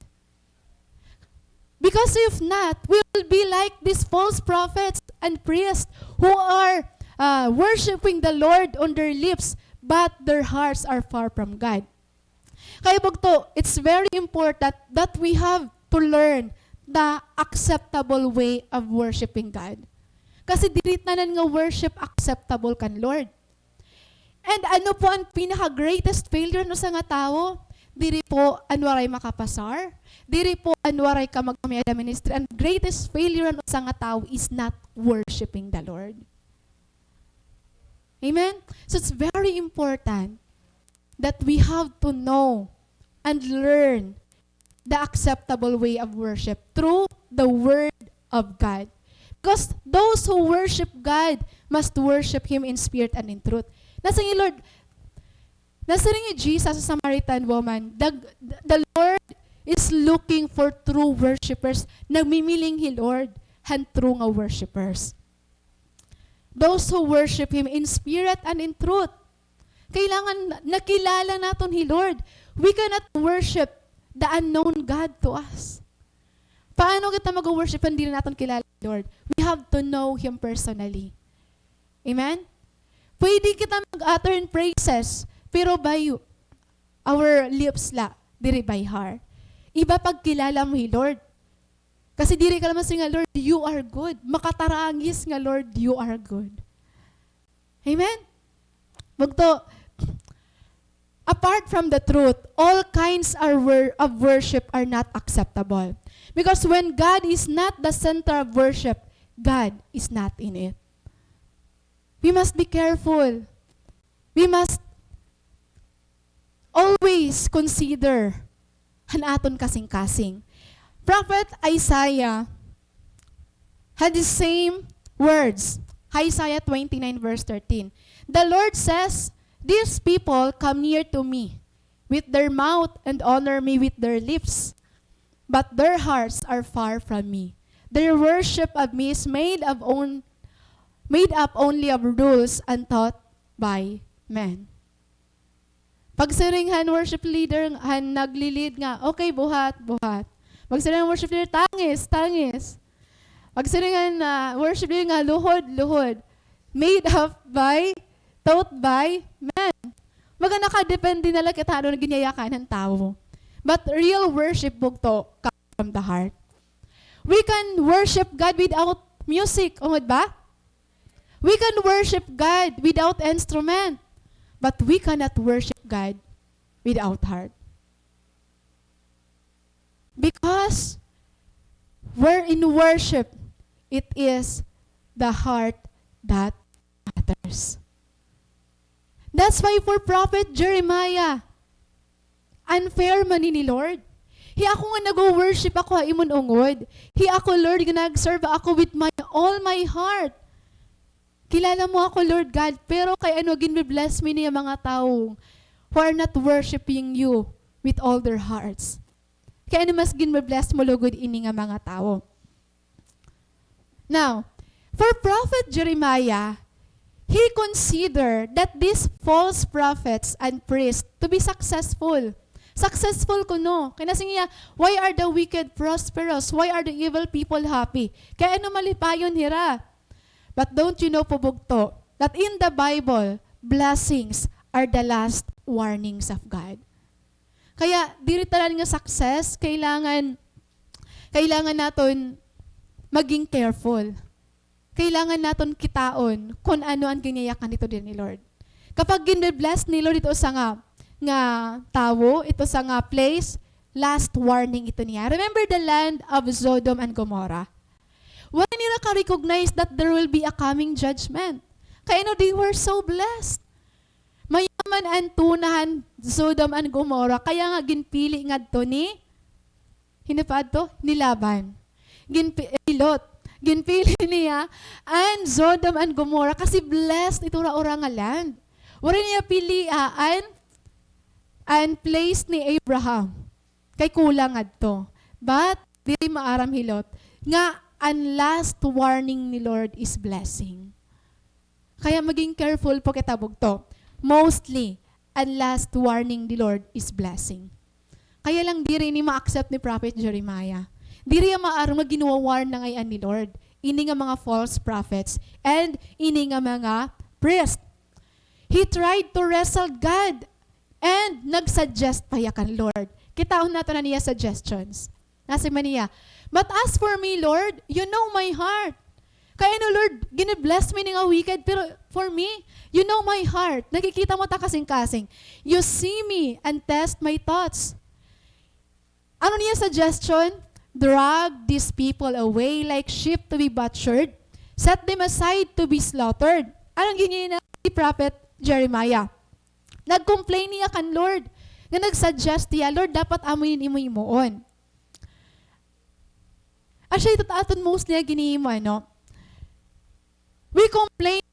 Because if not, we will be like these false prophets and priests who are, uh, worshiping the Lord on their lips, but their hearts are far from God. Kaya bugto, it's very important that we have to learn the acceptable way of worshiping God. Kasi diri tanan nga worship acceptable kan Lord. And ano po an pinaka-greatest failure han usa nga tawo? Diri po an waray makapasar, diri po an waray ka magmamay-ada ministry. An greatest failure han usa nga tawo is not worshiping the Lord. Amen? So it's very important that we have to know and learn the acceptable way of worship through the Word of God. Because those who worship God must worship Him in spirit and in truth. Nasiring hi Lord, nasiring hi Jesus ha Samaritan woman, the, the Lord is looking for true worshipers. Nagmimiling hi Lord han true nga worshipers. Those who worship Him in spirit and in truth. Kailangan nakilala naton hi Lord. We cannot worship the unknown God to us. Paano kita mag-worship kung diri naton kilala hi Lord? We have to know Him personally. Amen? Pwede kita mag-utter in praises, pero by our lips la, diri by heart. Iba pagkilala mo hi Lord. Kasi diri ka la masiring nga, "Lord, you are good." Makatarangis nga, "Lord, you are good." Amen? Bugto, apart from the truth, all kinds are wor-, of worship are not acceptable. Because when God is not the center of worship, God is not in it. We must be careful. We must always consider han aton kasingkasing. Prophet Isaiah had the same words. Isaiah twenty-nine verse thirteen. The Lord says, "These people come near to me with their mouth and honor me with their lips, but their hearts are far from me. Their worship of me is made of own, made up only of rules and taught by men." Pagsiring han worship leader, han nagli-lead nga, "Okay, buhat, buhat." Pagsiring han worship leader, "Tangis, tangis." Pagsiring han, ah, worship leader nga, "Luhod, luhod." Made up by, taught by men. Baga nakadepende na la kita han ano an ginyayakan han tawo. But real worship, bugto, comes from the heart. We can worship God without music, ungod ba? We can worship God without instrument, but we cannot worship God without heart. Because where in worship, it is the heart that matters. That's why for Prophet Jeremiah, unfair man ini, Lord. Hi ako nga nagwo-worship ako ha imo ungod. Hi ako, Lord, nga nag-serve ako with my, all my heart. Kilala mo ako, Lord God, pero kay ano ginbe-bless mo ini nga mga tawo who are not worshiping you with all their hearts? Kay ano mas ginbe-bless mo lugod ini nga mga tawo? Now, for Prophet Jeremiah, he considered that these false prophets and priests to be successful. Successful kuno. Kay nasiring niya, "Why are the wicked prosperous? Why are the evil people happy?" Kay ano malipayon hira? But don't you know, po, bugto, that in the Bible, blessings are the last warnings of God? Kaya, diri tanan nga success, kailangan, kailangan naton maging careful. Kailangan naton kitaon kon ano an ginyayakan hito diri ni Lord. Kapag ginbe-bless ni Lord ito usa nga, nga tawo, ito usa nga place, last warning ito niya. Remember the land of Sodom and Gomorrah. Waray nira ka-recognize that there will be a coming judgment. Kay ano, they were so blessed. Mayaman an tuna han Sodom and Gomorrah, kaya nga ginpili ngadto ni, hin-o pa adto? Ni Laban. Ginpi-, ni Lot. Ginpili niya an Sodom and Gomorrah kasi blessed ito ura-ura nga land. Waray niya pilia an, an place ni Abraham. Kay kulang adto. But, diri maaram hi Lot nga an last warning ni Lord is blessing. Kaya maging careful po kita, bugto. Mostly, an last warning ni Lord is blessing. Kaya lang diri ini ma-accept ni Prophet Jeremiah. Diri hiya maaram nga ginwa-warn na ngay-an ni Lord ini nga mga false prophets and ini nga mga priest. He tried to wrestle God and nag-suggest pa hiya kan Lord. Kitaon naton an iya suggestions. Nasiring man niya, "But as for me, Lord, you know my heart." Kay ano, Lord, gini-bless mo ini nga wicked, pero for me, you know my heart. Nakikita mo ta kasingkasing. You see me and test my thoughts. Ano niya suggestion? Drag these people away like sheep to be butchered. Set them aside to be slaughtered. Ano an ginhimo ni Prophet Jeremiah? Nag-complain niya kan Lord. Nga nag-suggest niya, "Lord, dapat amo ini imo himuon." Asya ito aton mostly nga ginhihimo, ano? We complain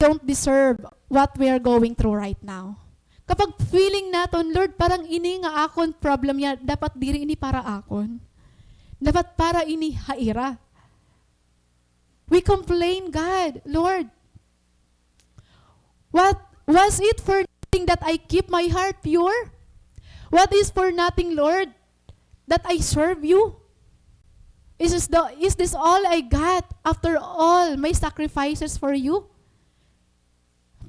don't deserve what we are going through right now. Kapag feeling naton, "Lord, parang ini nga akon problem niya, dapat diri ini para akon. Dapat para ini ha ira." We complain, "God, Lord, what, was it for nothing that I keep my heart pure? What is for nothing, Lord, that I serve you? Is this the, is this all I got after all my sacrifices for you?"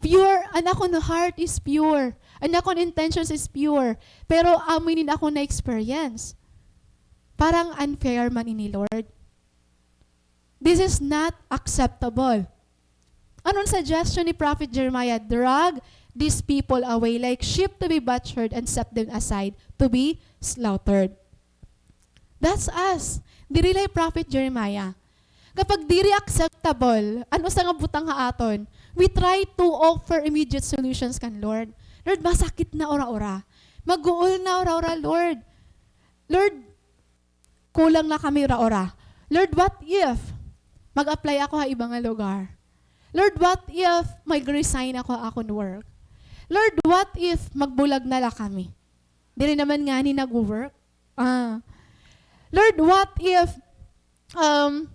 Pure, an akon heart is pure. An akon intentions is pure. Pero amo ini an akon na-experience. Parang unfair man ini, Lord. This is not acceptable. Ano an suggestion ni Prophet Jeremiah? Drag these people away like sheep to be butchered and set them aside to be slaughtered. That's us. Diri la hi Prophet Jeremiah. Kapag diri acceptable an usa nga butang ha aton, we try to offer immediate solutions kan Lord. "Lord, masakit na ura-ura. Maguol na ura-ura, Lord. Lord, kulang na kami ura-ura. Lord, what if mag-apply ako ha iba nga lugar? Lord, what if mag-resign ako ha akon work? Lord, what if magbulag na la kami? Diri naman ngani nagwo-work." Ah. "Lord, what if, um,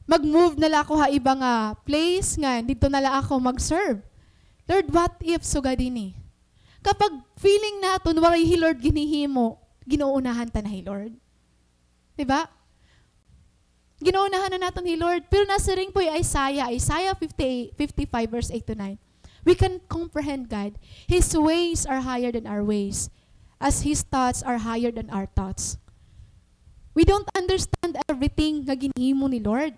mag-move na la ako ha iba nga place nga didto na la ako mag-serve? Lord, what if sugad ini?" Kapag feeling naton waray hi Lord ginhihimo, gin-uunahan ta na hi Lord. Di ba? Gin-uunahan na naton hi Lord. Pero nasiring po hi Isaiah, Isaiah fifty-eight, fifty-five, verse eight to nine. We can comprehend God. His ways are higher than our ways, as His thoughts are higher than our thoughts. We don't understand everything nga ginhimo ni Lord.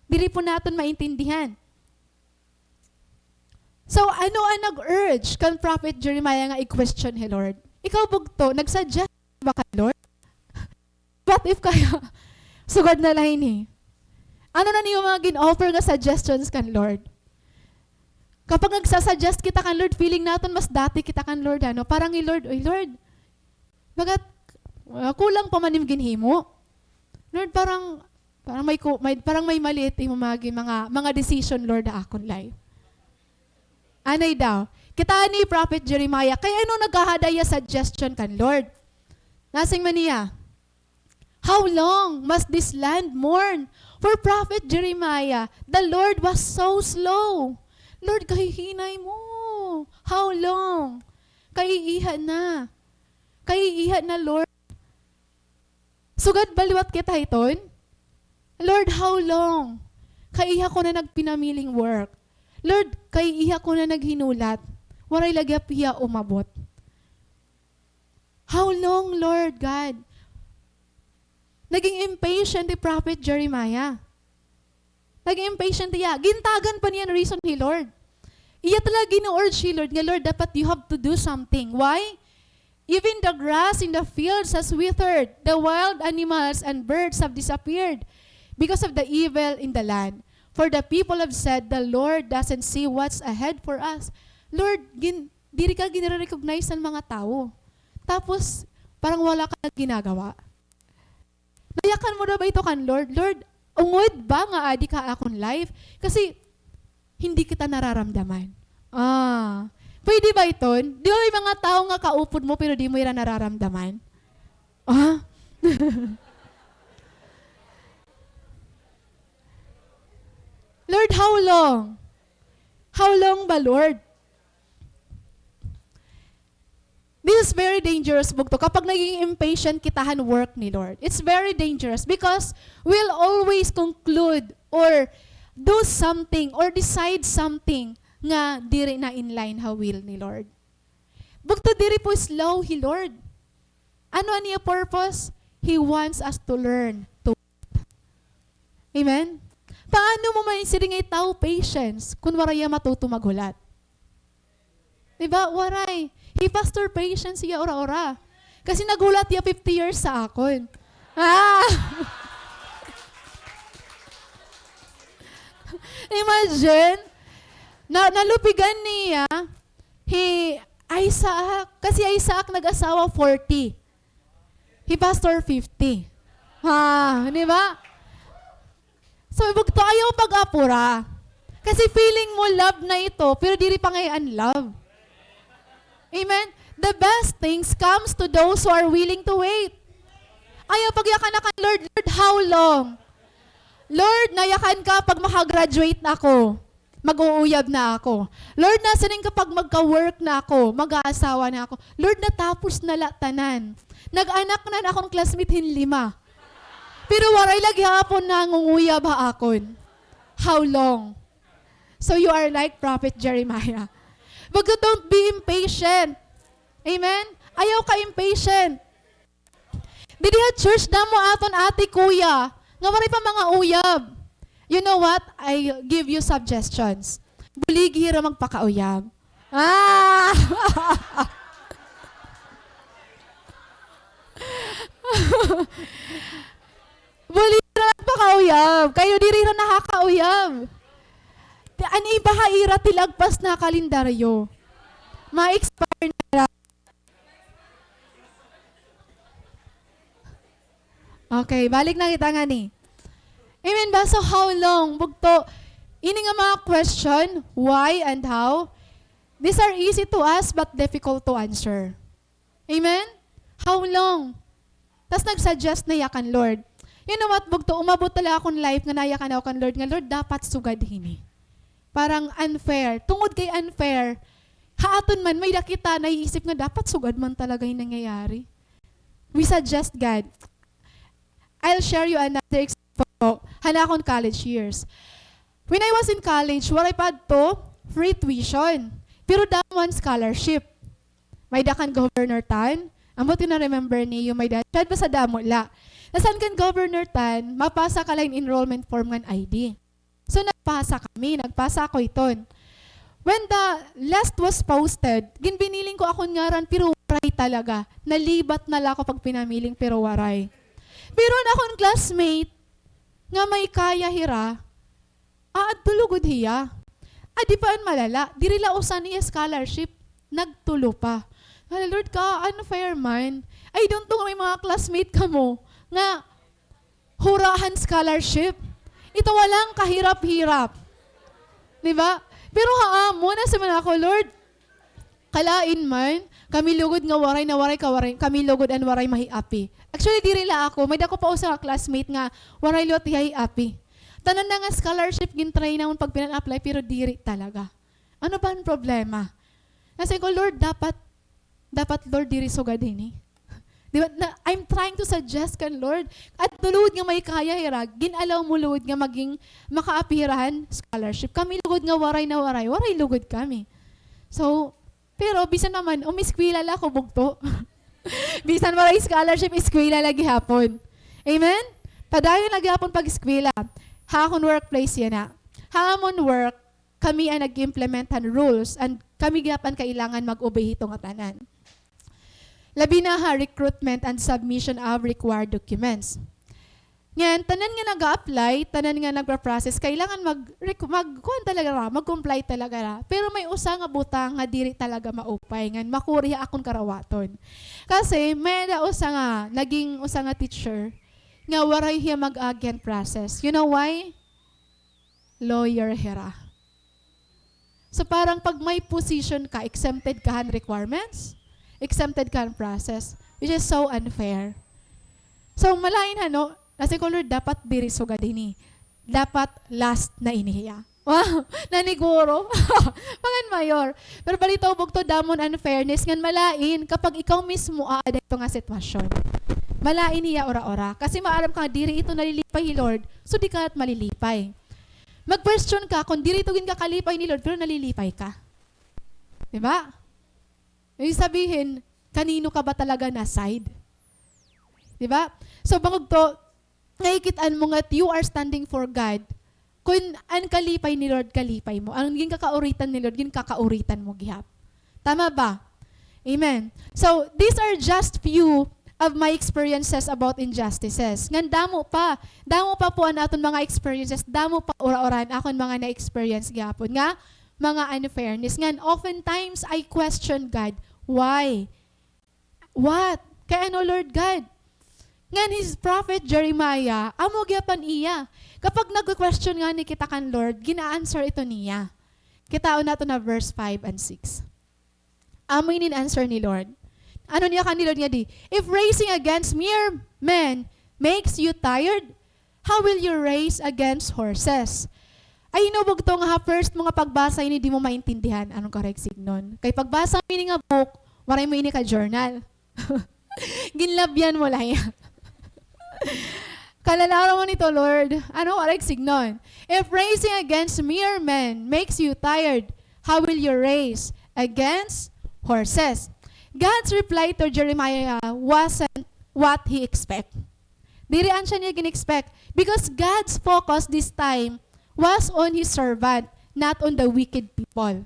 Diri po naton maintindihan. So, ano an nag-urge kan Prophet Jeremiah nga i-question hi Lord? Ikaw, bugto, nag-suggest ba kan Lord? What if kaya? Sugad na la ini. Ano na an iyo mga gin-offer nga suggestions kan Lord? Kapag nagsa-suggest kita kan Lord, feeling naton mas dati kita kan Lord, ano? Parang hi Lord, "Uy, Lord, bagat, ah, kulang pa man im ginhimo. Lord, parang, parang may ku-, may, parang may mali it imo mga gi-, mga, mga decision, Lord, ha akon life." Anay daw. Kitaa ni Prophet Jeremiah, kay ano nagkahada hiya suggestion kan Lord? Nasiring man niya, "How long must this land mourn?" For Prophet Jeremiah, the Lord was so slow. "Lord, kahihinay mo. How long? Kaiiha na. Kaiiha na, Lord." Sugad ba liwat kita hiton? "Lord, how long? Kaiiha ko na nagpinamiling work. Lord, kaiiha ko na naghinulat. Waray la gihap hiya umabot." How long, Lord God? Naging impatient hi Prophet Jeremiah. Naging impatient hiya. Gintagan pa niya hin reason hi Lord. Iya talaga gin-urge hi Lord nga, "Lord, dapat you have to do something." Why? "Even the grass in the fields has withered, the wild animals and birds have disappeared because of the evil in the land. For the people have said, 'The Lord doesn't see what's ahead for us.'" Lord, gin-, diri ka ginre-recognize han mga tawo. Tapos, parang wala ka na ginagawa. Nayakan mo na ba ito kan Lord? "Lord, ungod ba nga adi ka ha akon life?" Kasi, hindi kita nararamdaman. Ah, pwede ba iton? Di ba may mga tawo nga kaupod mo pero di mo ira nararamdaman? Ah? "Lord, how long? How long ba, Lord?" This is very dangerous, bugto, kapag naging impatient kita han work ni Lord. It's very dangerous because we'll always conclude or do something or decide something nga diri na in line ha will ni Lord. Bugto, diri po slow hi Lord. Ano an iya purpose? He wants us to learn to Amen? Paano mo man siring nga itawo patience kun waray hiya matuto maghulat? Di ba? Waray. Hi Pastor Patience hiya ura-ura. Kasi naghulat hiya fifty years ha akon. Ah! Imagine, na, nalupigan niya hi Isaac. Kasi Isaac nag-asawa forty. Hi Pastor fifty. Ha, di ba? So, bugto, ayaw pag-apura. Kasi feeling mo love na ito, pero diri pa ngay-an love. Amen? The best things comes to those who are willing to wait. Ayaw pagyakanakan, "Lord, Lord, how long?" Lord, nayakan ka pag makagraduate na ako. Mag-uuyab na ako. Lord, nasiring ka pag magka-work na ako, mag-aasawa na ako. Lord, natapos na la tanan. Nag-anak na an akon classmate hin lima. Pero waray la gihapon nangunguyab ha akon. How long? So you are like Prophet Jeremiah. Bugto, don't be impatient. Amen? Ayaw ka impatient. Didi ha church, damo aton ate, kuya, nga waray pa mga uyab. You know what? I give you suggestions. Buligi hira magpakauyab. Ah! Buligi hira magpakauyab. Kay diri hira nakakauyab. Ti-, an iba ha ira tilagpas na kalendaryo. Ma-expire na hira. Okay, balik na kita ngani. Amen ba? So, how long? Bugto, ini nga mga question, why and how, these are easy to ask but difficult to answer. Amen? How long? Tas nag-suggest na hiya kan Lord. You know what, bugto, umabot talaga akon life nga nayakan ako kan Lord, nga, "Lord, dapat sugad hini." Parang unfair. Tungod kay unfair, ha aton man, may-ada kita naiisip nga dapat sugad man talaga yung nangyayari. We suggest God. I'll share you another example. Han akon college years. When I was in college, waray pa adto free tuition. Pero damo an scholarship. May-ada kan Governor Tan. Ambot nga na-remember niyo, may-ada. Siyad basta damo la. Tas an kan Governor Tan, mapasa ka la hin enrollment form ngan I D. So, nagpasa kami. Nagpasa ako iton. When the list was posted, ginbiniling ko akon ngaran, pero waray talaga. Nalibat na la ako pag pinamiling, pero waray. Pero an akon classmate, nga may kaya hira, aadto lugod hiya. Adi pa an malala, diri la usa an iya scholarship, nagtulo pa. Hala, Lord, ka-unfair man. I don't know, may mga classmate kamo nga hura han scholarship. Ito walang kahirap-hirap. Di ba? Pero ha amon, nasiring man ako, Lord, kalain man, kami lugod nga waray na waray ka, waray, kami lugod an waray mahiapi. Actually, diri la ako. May-ada ko pa usa nga classmate nga waray liwat hiya hiapi. Tanan na nga scholarship gin-try namon pag pinan-apply, pero diri talaga. Ano ba an problema? Nasiring ko, Lord, dapat, dapat, Lord, diri sugad hini. Di ba? Na, I'm trying to suggest kan Lord. Adto lugod nga may kaya hira, gin-allow mo lugod nga maging makaapi hira han scholarship. Kami lugod nga waray na waray, waray lugod kami. So, pero bisan pa man, umiskwela la ako bugto. Bisan waray scholarship, iskwela la gihapon. Amen? Padayon la gihapon pag-eskwela. Ha akon workplace yana. Ha amon work, kami an nag-implement han rules and kami gihap an kailangan mag-obey hito ngatanan. Labi na ha recruitment and submission of required documents. Ngan, tanan nga nag-a-apply, tanan nga nagpa-process, kailangan mag-, requ-, mag-, kuan talaga ra, mag-comply talaga ra. Pero may usa nga butang nga diri talaga maupay, ngan makuri ha akon karawaton. Kasi, may-ada usa nga, naging usa nga teacher, nga waray hiya mag-agi han process. You know why? Lawyer hira. So, parang pag may position ka, exempted ka han requirements, exempted ka han process, which is so unfair. So, malain ha, no? Nasiring ko, Lord, dapat diri sugad hini. Dapat last na ini hiya. Wow! Naniguro. Pangan mayor. Pero balitaw bugto, damo an unfairness ngan malain kapag ikaw mismo aada hito nga sitwasyon. Malain hiya ura-ura. Kasi maaram ka nga diri ito nalilipay hi Lord, so di ka la malilipay. Mag-question ka kon diri ito ginkakalipay ni Lord, pero nalilipay ka. Di ba? Ibig sabihin, kanino ka ba talaga na-side? Di ba? So, bangod to, nakikit-an mo nga you are standing for God, Kun an kalipay ni Lord, kalipay mo. An ginkakauritan ni Lord, ginkakauritan mo gihap. Tama ba? Amen. So, these are just few of my experiences about injustices. Ngan damo pa. Damo pa po an aton mga experiences. Damo pa ura-ura an akon mga na-experience gihapon nga mga unfairness. Ngan oftentimes, I question God. Why? What? Kay ano, Lord God? Ngan his prophet Jeremiah, amo gihap an iya. Kapag nagke-question ngani kita kan Lord, gina-answer ito niya. Kitaon naton na verse five and six. Amo ini in answer ni Lord. Ano niya kan ni Lord ngadi? "If racing against mere men makes you tired, how will you race against horses?" Ay, no, bugto nga ha first mo nga pagbasa ini, di mo maintindihan ano an karuyagsignon. Kay pagbasa mo ini nga book, waray mo ini ka-journal. Ginlabyan mo la hiya. Kalalaro mo nito, Lord. Ano an karuyagsignon? "If racing against mere men makes you tired, how will you race against horses?" God's reply to Jeremiah wasn't what he expect. Diri an siya niya gin-expect. Because God's focus this time was on his servant, not on the wicked people.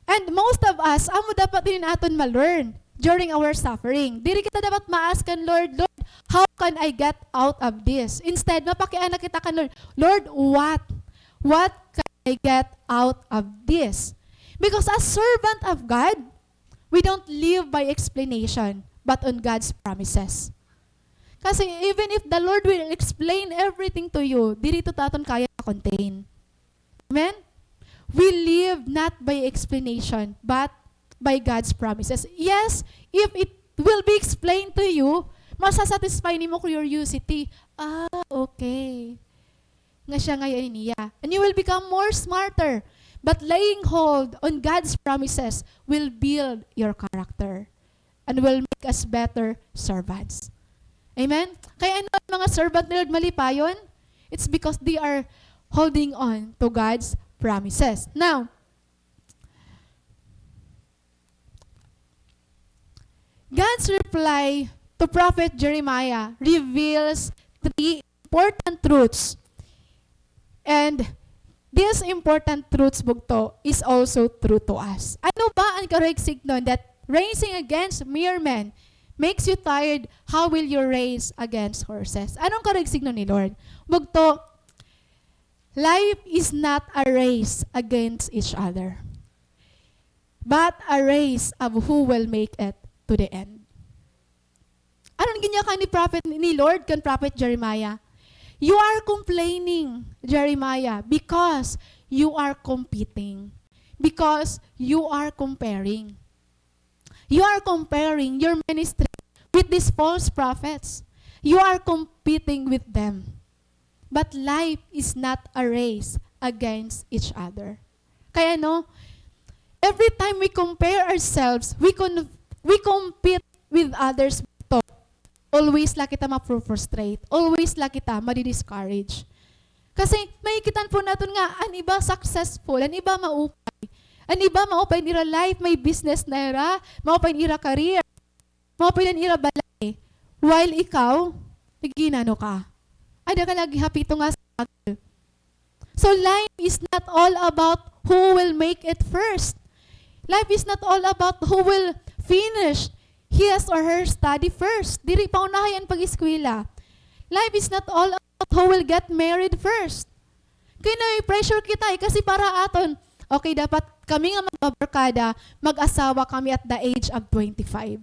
And most of us, amo dapat ini an aton ma-learn during our suffering. Diri kita dapat ma-ask kan Lord, "Lord, how can I get out of this?" Instead, mapakiana kita kan Lord, "Lord, what? What can I get out of this?" Because as servant of God, we don't live by explanation, but on God's promises. Kasi even if the Lord will explain everything to you, diri ito aton kaya ma-contain. Amen? We live not by explanation, but by God's promises. Yes, if it will be explained to you, masasatisfy nimo curiosity. Ah, okay. Nga siya ngay-an niya. And you will become more smarter. But laying hold on God's promises will build your character and will make us better servants. Amen? Kay ano an mga servant ni Lord malipayon? It's because they are holding on to God's promises. Now, God's reply to Prophet Jeremiah reveals three important truths. And these important truths, bugto, is also true to us. Ano ba an karuyagsignon that racing against mere men makes you tired? How will you race against horses? Ano an karuyagsignon ni Lord? Bugto, life is not a race against each other, but a race of who will make it to the end. Ano an ginyakan ni prophet, ni Lord kan Prophet Jeremiah? "You are complaining, Jeremiah, because you are competing, because you are comparing. You are comparing your ministry with these false prophets. You are competing with them." But life is not a race against each other. Kay ano, every time we compare ourselves, we con-, we compete with others. Always la kita ma-frustrate. Always la kita madi-discourage. Kasi makikita po naton nga an iba successful, an iba maupay. An iba maupay an ira life, may business na ira, maupay an ira career. Maupay an ira balay. While ikaw, nag-iinano ka. Ada ka lagi ha pito nga struggle. So life is not all about who will make it first. Life is not all about who will finish his or her study first. Diri paunahay an pag-eskwela. Life is not all about who will get married first. Kay na-pressure kita, eh, kasi para aton, okay, dapat kami nga magbabarkada, mag-asawa kami at the age of twenty-five.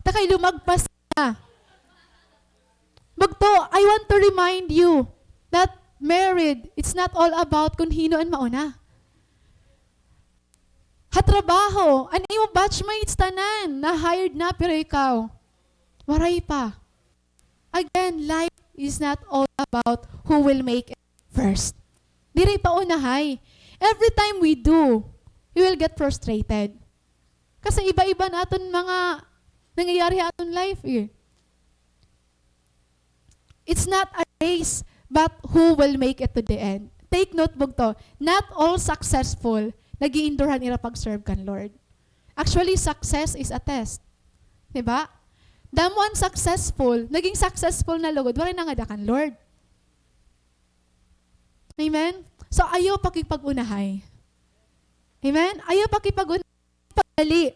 Ta kay lumagpas na. Bugto, I want to remind you that married, it's not all about kun hin-o an mauna. Ha trabaho, an imo batchmates tanan, na-hired na, pero ikaw, waray pa. Again, life is not all about who will make it first. Diri paunahay. Every time we do, we will get frustrated. Kasi iba-iba an aton mga nangyayari ha aton life, eh. It's not a race, but who will make it to the end. Take note, bugto, not all successful nag-i-endure han ira pag-serve kan Lord. Actually, success is a test. Di ba? Damo an successful, naging successful na lugod, waray nangada kan Lord. Amen? So, ayaw pakigpag-unahay. Amen? Ayaw pakigpag-unahay. Pagdali.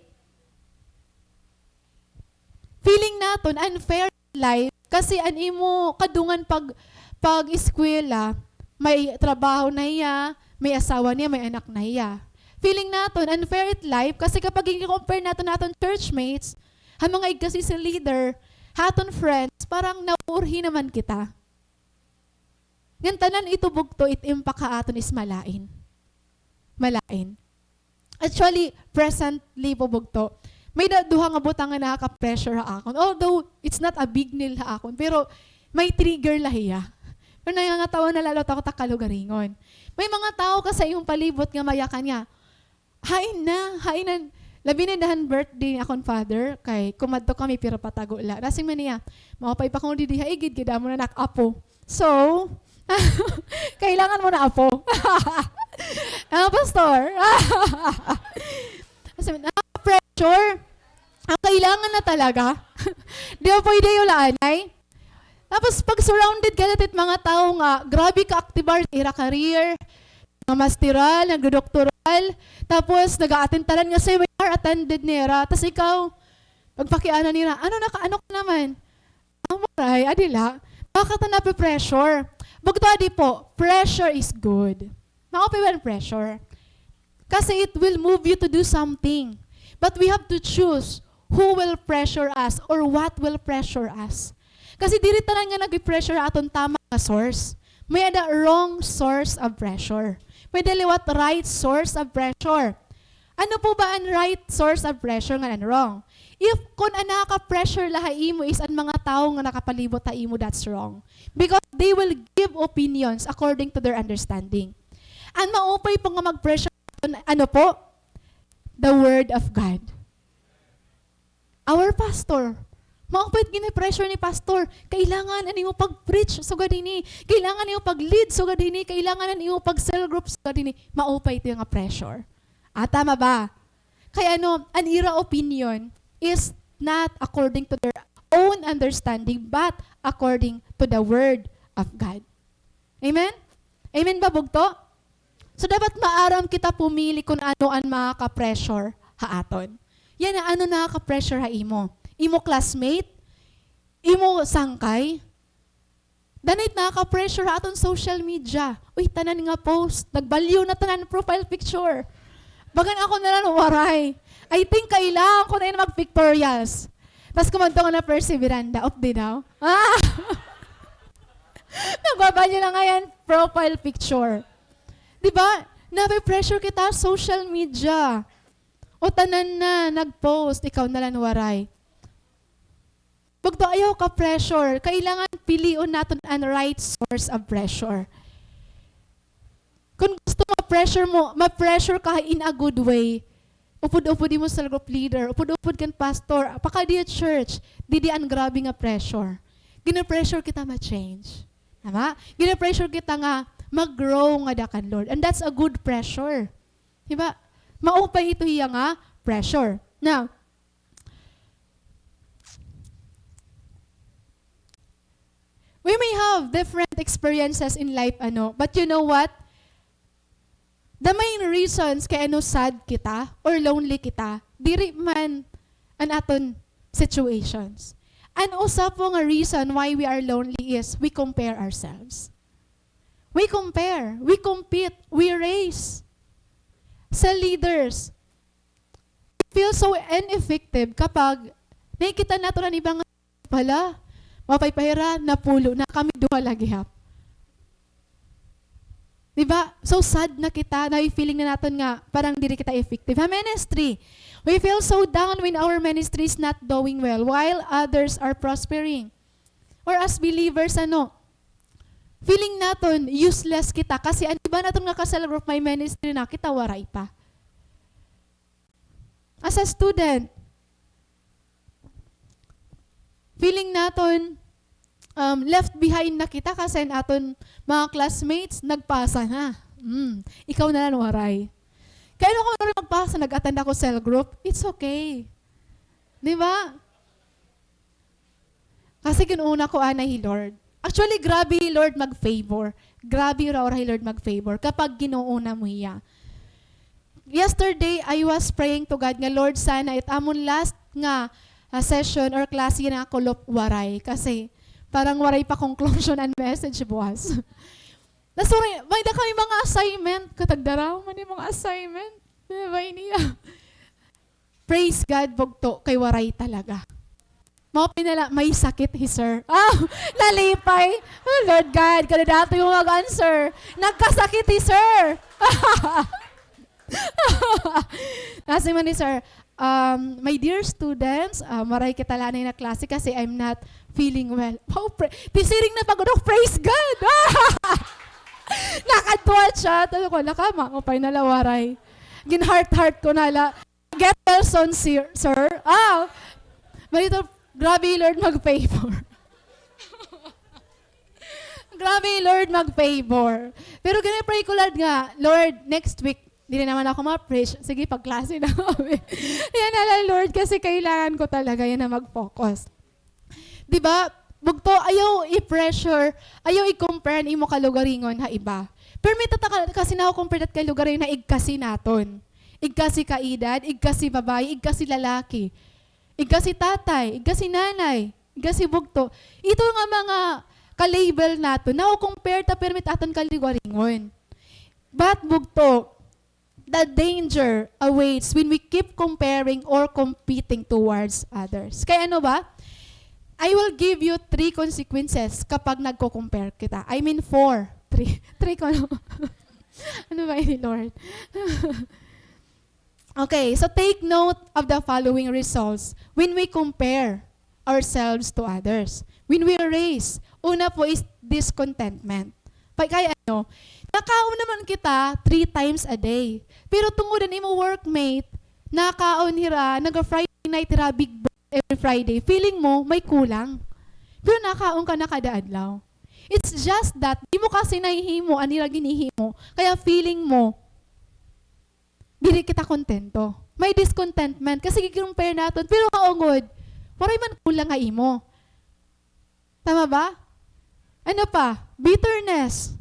Feeling naton unfair life kasi an imo kadungan pag, pag-eskwela, may trabaho na hiya, may asawa niya, may anak na hiya. Feeling naton unfair it life kasi kapag gin-compare naton ha aton churchmates, ha mga igkasisi leader, ha aton friends, parang nauurhi naman kita. Ngan tanan ito bugto, it impact ha aton is malain. Malain. Actually, presently po bugto, may da-, duha nga butang nga nakaka-pressure ha akon. Although, it's not a big deal ha akon, pero may trigger la hiya. Pero nangangatawa na la liwat ako ta kalugaringon. May mga tawo ka sa iyong palibot nga mayakan nga, "Hain na, hain na." Labi na dahan birthday ni akon father, kay kumadto kami pero patago la. Nasiring man niya, "Maupay pa ko didi ha igid, kay damo na nak apo." So, kailangan mo na apo. Ah, pastor. Kasi, ah, pressure. Ang kailangan na talaga. Di ba pwede yung laanay? Tapos, pag surrounded ka natin mga tao nga, grabe ka aktibar sa ira career, mga masteral, nagdodoktoral, tapos nag-a-attend tanan nga seminar, attended nira. Tapos ikaw, pagpakiana nira, "Ano na ka, ano ka naman?" Amo ray, adi la. Baka ta nape-pressure. Bugto adi po, pressure is good. Maupay ba an pressure? Kasi it will move you to do something. But we have to choose who will pressure us or what will pressure us. Kasi diri tanan nga nag-pressure aton tama nga source. May ada wrong source of pressure. May ada liwat right source of pressure. Ano po ba an right source of pressure ngan an wrong? If kun an nakaka-pressure la ha imo is an mga tawo nga nakapalibot ha imo, that's wrong. Because they will give opinions according to their understanding. An maupay po nga mag-pressure, ano po? The Word of God. Our pastor. Maupay it gina-pressure ni pastor. Kailangan an imo pag-preach sugad hini. Kailangan an imo pag-lead sugad hini. Kailangan an imo pag-cell group sugad hini. Maupay ito nga pressure. Ah, tama ba? Kay ano, an ira opinion is not according to their own understanding, but according to the Word of God. Amen? Amen ba, bugto? So, dapat maaram kita pumili kun ano an makaka-pressure ha aton. Yana, ano nakaka-pressure ha imo? Imo classmate? Imo sangkay? Danay it nakaka-pressure ha aton social media. Uy, tanan nga post. Nagbalyo na tanan profile picture. Bagan ako na la waray. I think kailangan ko na ini mag-pictorials. Tas kumadto ngani ha Perseveranda. Updi daw. Ah! Nagbabalyo na ngay-an profile picture. Di ba? Nape-pressure kita social media. O tanan na nag-post, ikaw na la waray. Bugto, ayaw ka-pressure. Kailangan pilion naton an right source of pressure. Kun gusto ma-pressure mo, ma-pressure ka in a good way, upod-upod imo cell group leader, upod-upod kan pastor, pakadi ha church, didi an grabe nga pressure. Gina-pressure kita ma-change. Tama? Gina-pressure kita nga mag-grow ngada kan Lord. And that's a good pressure. Di ba? Maupay ito hiya nga pressure. Now, we may have different experiences in life, ano, but you know what? The main reasons kay ano sad kita or lonely kita, diri man an aton situations. An usa po nga reason why we are lonely is we compare ourselves. We compare, we compete, we race. Sa leaders, feel so ineffective kapag nakikita naton an iba nga, "Hala, maupay pa hira, napulo na, kami duha la gihap." Di ba? So sad na kita, na-feeling na naton nga parang diri kita effective. Ha ministry, we feel so down when our ministry is not doing well while others are prospering. Or as believers, ano, feeling naton useless kita kasi an iba naton nga ka-cell group may ministry na, kita waray pa. As a student, feeling naton, um, left behind na kita kasi an aton mga classmates nagpasa na. Mm, ikaw na la waray. Kay ano ka man waray magpasa, nag-attend ako cell group, it's okay. Di ba? Kasi gin-una ko anay hi Lord. Actually, grabe hi Lord mag-favor. Grabe raw hi Lord mag-favor kapag ginuuna mo hiya. Yesterday, I was praying to God nga, "Lord, sana it amon last nga, ah, session or klase nga kulop waray." Kasi parang waray pa conclusion an message buwas. Sorry, may-ada kami mga assignment. Katagdaraw man yung mga assignment. Di ba, iniya? Praise God, bugto, kay waray talaga. Mao pinala, may sakit hi sir. Ah, nalipay. Oh, Lord God, kada dato yung mag-answer. Nagkasakit hi sir. Kasi man ni sir, um, "My dear students, ah, waray kita la anay na klase kasi I'm not feeling well." Wow, pra- tisiring na pag praise God. Nakadtuwa siya. Sabi ko, "Laka, maupay na la waray." Gin-heart-heart ko na la. "Get well soon, sir, sir." Ah, malito, grabe, Lord, mag-favor. Grabe, Lord, mag-favor. Pero gani-pray ko, Lord, nga, "Lord, next week, diri naman ako ma-preach. Sige, pagklase na kami." Yan na lang, Lord, kasi kailangan ko talaga yan na mag-focus. Di ba? Bugto, ayaw i-pressure, ayaw i-compare an imo kalugaringon ha iba. Pero may tataka kasi nako-compare dat kalugaringon ha igkasi naton. Igkasi kaedad, igkasi babaye, igkasi lalaki. Igkasi tatay, igkasi nanay, igkasi bugto. Ito nga mga ka-label naton, nako-compare ta pirmi it aton kalugaringon. But bugto, the danger awaits when we keep comparing or competing towards others. Kay ano ba? I will give you three consequences kapag nagko-compare kita. I mean, four. Three. Three ko, no? Ano ba ini, Lord? Okay, so take note of the following results when we compare ourselves to others. When we raise, una po is discontentment. Pa-, kay ano, nakaon naman kita three times a day. Pero tungod an imo workmate, nakaon hira, naga-Friday night hira, big breakfast every Friday. Feeling mo, may kulang. Pero nakaon ka na kada adlaw. It's just that, di mo kasi nahihimo an ira ginhihimo. Kaya feeling mo, diri kita kontento. May discontentment kasi gi-compare naton. Pero kaungod, waray man kulang ha imo. Tama ba? Ano pa? Bitterness.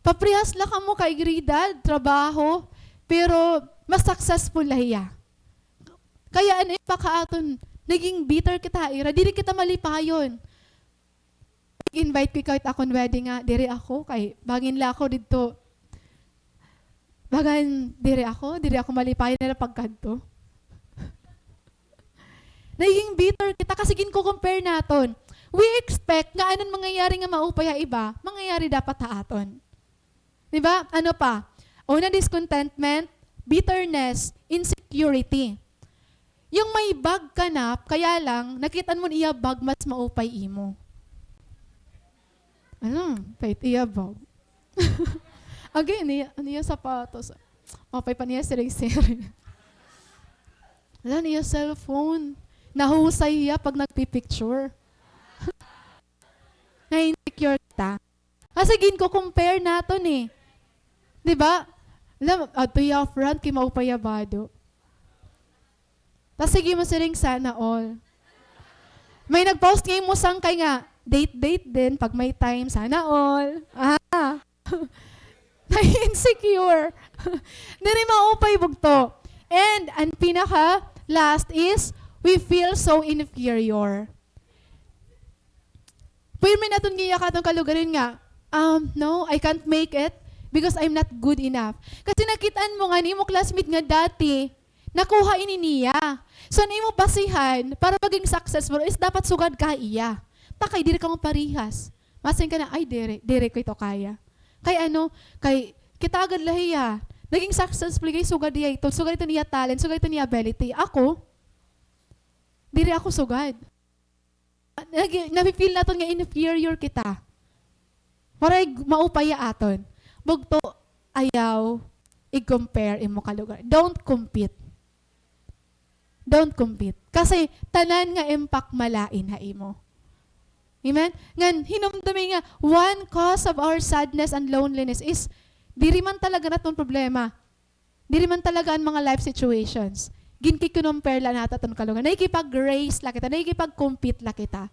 Paprehas la kamo ka edad, trabaho, pero mas successful la hiya. Kaya ano it pagkaaton, naging bitter kita ha ira, diri kita malipayon. Invite ko ikaw it akon wedding nga, diri ako, kay bangin la ako didto. Bagan, diri ako, diri ako malipayon nira pagkadto. Naging bitter kita kasi ginko-compare naton. We expect nga ano an mangyayari nga maupay ha iba, mangyayari dapat ha aton. Di ba? Ano pa? Una, discontentment, bitterness, insecurity. Yung may bag ka na, kaya lang, nakit-an mo an iya bag, mas maupay imo. Ano? Pait iya bag. Again, niya, niya sapatos. Maupay pa niya siring-siring. Wala niya cellphone. Nahusay hiya pag nagpipicture. Na-insecure kita. Kasi ginko-compare naton eh. Di ba? Alam, adto hiya front kay maupay hiya bado. Tas sige mo siring, "Sana all." May nag-post nga imo sangkay nga, "Date, date din pag may time, sana all." Ah. Na-insecure. Diri maupay bugto. And ang pinaka last is, we feel so inferior. Pirmi naton giya katon kalugaringon nga, um, "No, I can't make it because I'm not good enough." Kasi nakit-an mo nga an imo classmate nga dati, nakuha ini niya. So, an imo basihan para maging successful is dapat sugad ka ha iya. Ta kay diri kamo parehas. Masiring ka na, "Ay, diri, diri ko ito kaya." Kay ano, kay kita agad la hiya. Naging successful kay sugad hiya ito, sugad ito niya talent, sugad ito niya ability. Ako, diri ako sugad. Nagi-, nafi-feel naton nga inferior kita. Waray g-, maupay ha aton. Bugto, ayaw i-compare imo kalugar. Don't compete. Don't compete. Kasi tanan nga impact malain ha imo. Amen? Ngan, hinumdumi nga, one cause of our sadness and loneliness is, diri man talaga an aton problema. Diri man talaga an mga life situations. Ginki-compare la naton aton kalugaringon. Nakikipag-race la kita, nakikipag-compete la kita.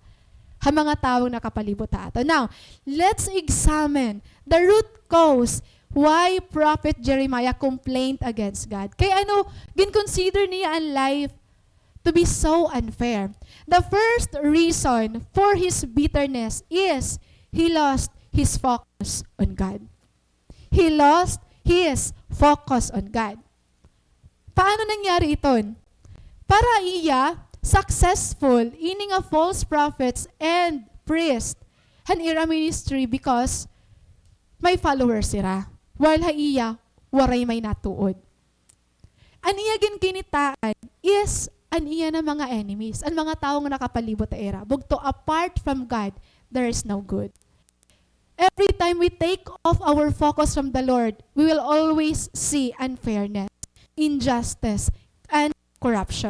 ha mga tawong nakapalibot ha aton. Now, let's examine the root cause why Prophet Jeremiah complained against God. Kay ano, gin-consider niya an life to be so unfair. The first reason for his bitterness is he lost his focus on God. He lost his focus on God. Paano nangyari iton? Para iya, successful ini nga false prophets and priest han ira ministry because may followers sira. While ha iya, waray may natuod. An iya ginkinitaan is an iya na mga enemies, an mga tawo nga nakapalibot ha ira. Bugto, apart from God, there is no good. Every time we take off our focus from the Lord, we will always see unfairness, injustice, and corruption.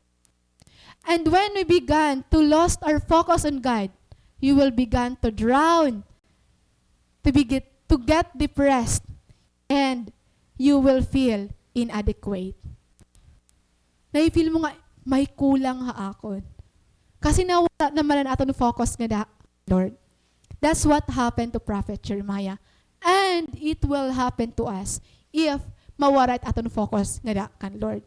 And when we began to lost our focus on God, you will began to drown, to be get, to get depressed, and you will feel inadequate. Nahi-feel mo nga may kulang ha akon. Kasi nawara naman an aton focus ngada, Lord. That's what happened to Prophet Jeremiah. And it will happen to us if mawara it aton focus ngada kan Lord.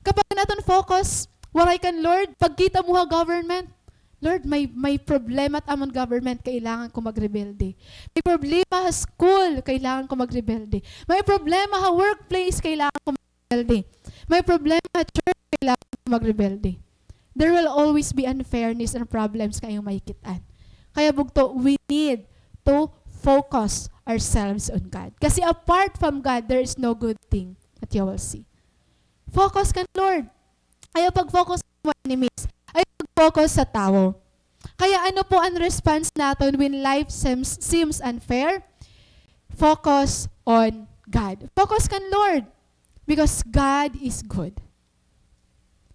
Kapag an aton focus waray kan Lord, pagkita mo ha government, Lord, may, may problema it amon government, kailangan ko magrebelde. May problema ha school, kailangan ko magrebelde. May problema ha workplace, kailangan ko magrebelde. May problema ha church, kailangan ko magrebelde. There will always be unfairness and problems nga iyo makikit-an. Kaya bugto, we need to focus ourselves on God. Kasi apart from God, there is no good thing that you will see. Focus kan Lord. Ayaw pag-focus sa mga enemies. Ayaw pag-focus sa tawo. Kaya ano po an response naton when life seems, seems unfair? Focus on God. Focus kan Lord. Because God is good.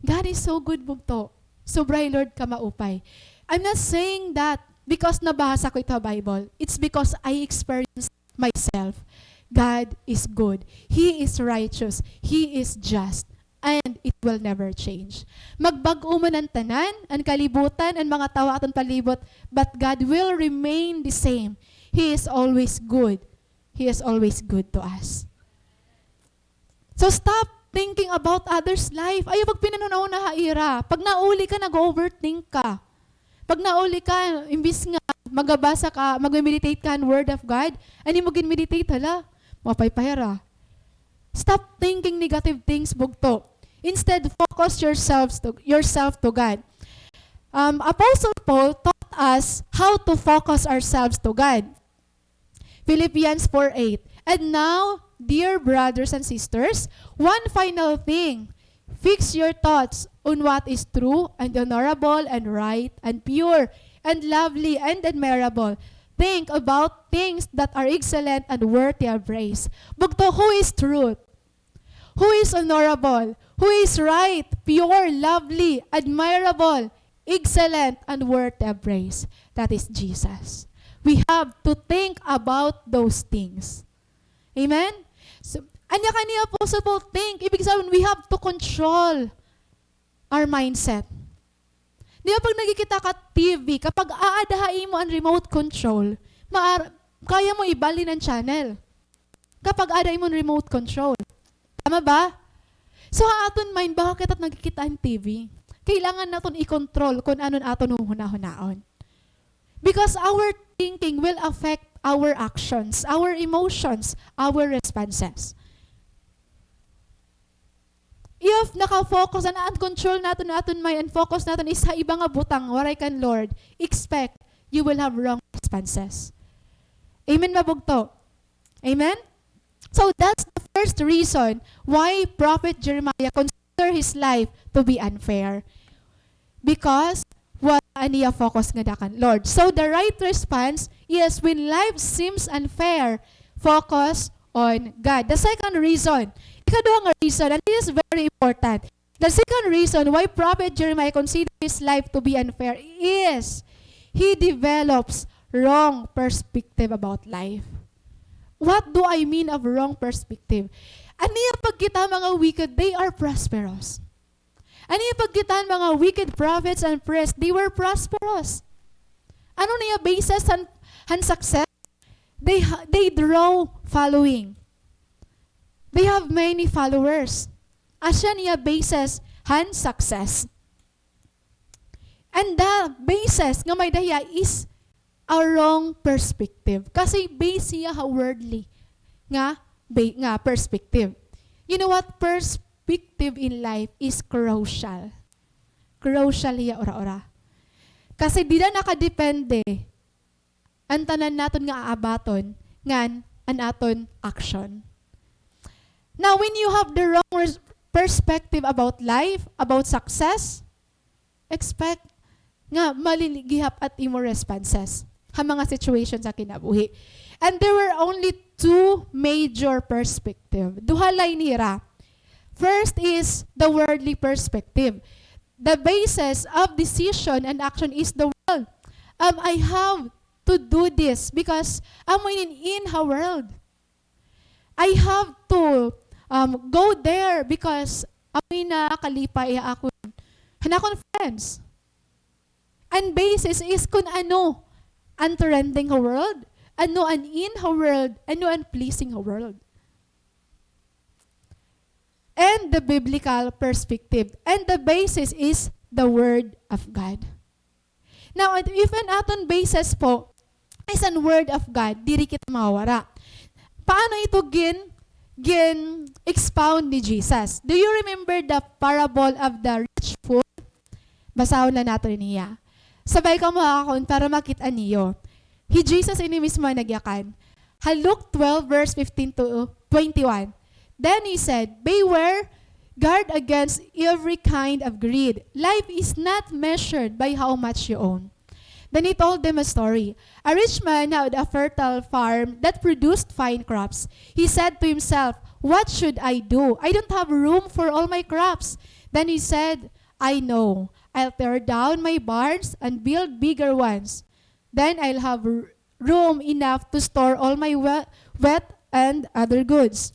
God is so good, bugto. Sobra hi Lord kamaupay. I'm not saying that because nabasa ko ito ha Bible. It's because I experienced myself. God is good. He is righteous. He is just. And it will never change. Magbag-o man an tanan, an kalibutan, an mga tawo ha aton palibot, but God will remain the same. He is always good. He is always good to us. So stop thinking about others' life. Ayaw pagpinanhunahuna ha ira. Pag nauli ka, nag-overthink ka. Pag nauli ka, imbis nga magabasa ka, magme-meditate ka han Word of God, an imo gin-meditate, hala, maupay pa hira. Stop thinking negative things, bugto. Instead, focus yourselves to, yourself to God. Um, Apostle Paul taught us how to focus ourselves to God. Philippians four eight. And now, dear brothers and sisters, one final thing. Fix your thoughts on what is true and honorable and right and pure and lovely and admirable. Think about things that are excellent and worthy of praise. Bugto, who is truth? Who is honorable? Who is right, pure, lovely, admirable, excellent, and worthy of praise? That is Jesus. We have to think about those things. Amen? So, anya ka ni Apostle Paul, think. Ibig sabihin, we have to control our mindset. Di ba pag nagkikita ka T V, kapag aada ha imo an remote control, maar-, kaya mo ibalhin an channel. Kapag aada imo an remote control. Tama ba? So, ha aton mind, baka kita nagkikita an T V. Kailangan naton i-control kun ano an aton huhunahunaon. Because our thinking will affect our actions, our emotions, our responses. If naka-focus an, an control naton, naton may, an focus naton is ha iba nga butang, waray kan Lord, expect you will have wrong responses. Amen, mabugto? Amen? So that's the first reason why Prophet Jeremiah considered his life to be unfair. Because wala an iya focus ngada kan Lord. So the right response is when life seems unfair, focus on God. The second reason, ikaduha nga reason, and this is very important. The second reason why Prophet Jeremiah considered his life to be unfair is he develops wrong perspective about life. What do I mean of wrong perspective? An iya pagkita mga wicked, they are prosperous. An iya pagkita mga wicked prophets and priests, they were prosperous. Ano an iya basis han, han success? They ha-, they draw following. They have many followers. Asya an iya basis han success. And the basis nga may-ada hiya is a wrong perspective. Kasi base hiya ha worldly nga, ba-, nga perspective. You know what? Perspective in life is crucial. Crucial hiya ura-ura. Kasi dida nakadepende an tanan naton nga aabaton ngan an aton action. Now, when you have the wrong res-, perspective about life, about success, expect nga mali gihap it imo responses ha mga situations sa kinabuhi. And there were only two major perspective. Duha la ini hira. First is the worldly perspective. The basis of decision and action is the world. Um, I have to do this because amo ini in ha world. I have to, um, go there because amo ini nakalipay ha akon, han akon friends. An basis is kun ano an trending ha world, ano an in ha world, ano an pleasing ha world. And the biblical perspective. And the basis is the Word of God. Now, if an aton basis po is an Word of God, diri kita mawawara. Paano ito gin-, gin-expound ni Jesus? Do you remember the parable of the rich fool? Basahon la naton niya. Sabay kamo ha akon para makit-an niyo. Hi Jesus ini mismo an nagyakan. Ha Luke twelve, verse fifteen to twenty-one. Then he said, "Beware, guard against every kind of greed. Life is not measured by how much you own." Then he told them a story. A rich man had a fertile farm that produced fine crops. He said to himself, "What should I do? I don't have room for all my crops." Then he said, "I know. I'll tear down my barns and build bigger ones. Then I'll have r-, room enough to store all my we-, wheat and other goods.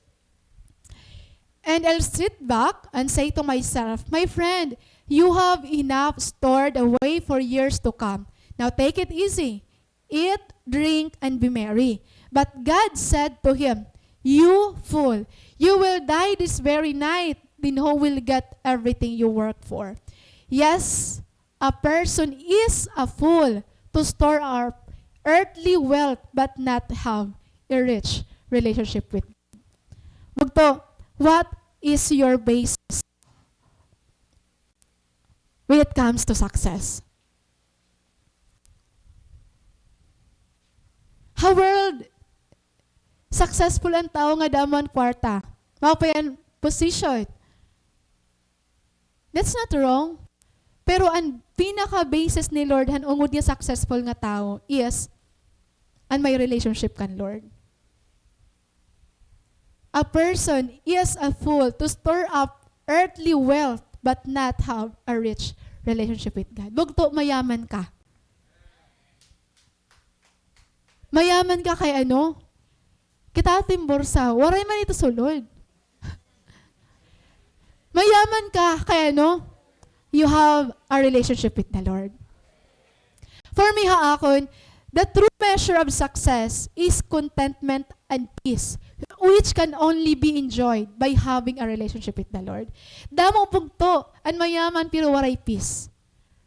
And I'll sit back and say to myself, 'My friend, you have enough stored away for years to come. Now take it easy. Eat, drink, and be merry.' But God said to him, 'You fool, you will die this very night. Then who will get everything you work for?'" Yes, a person is a fool to store up earthly wealth but not have a rich relationship with God. Bugto, what is your basis when it comes to success? Ha world, successful an tawo nga damo an kwarta. Maupay an position. That's not wrong. Pero an pinaka-basis ni Lord han ungod nga successful nga tawo is an may relationship kan Lord. A person is a fool to store up earthly wealth but not have a rich relationship with God. Bugto, mayaman ka. Mayaman ka kay ano? Kita it im bursa, waray man ito sulod. Mayaman ka kay ano? You have a relationship with the Lord. For me ha akon, the true measure of success is contentment and peace, which can only be enjoyed by having a relationship with the Lord. Damo bugto an mayaman pero waray peace.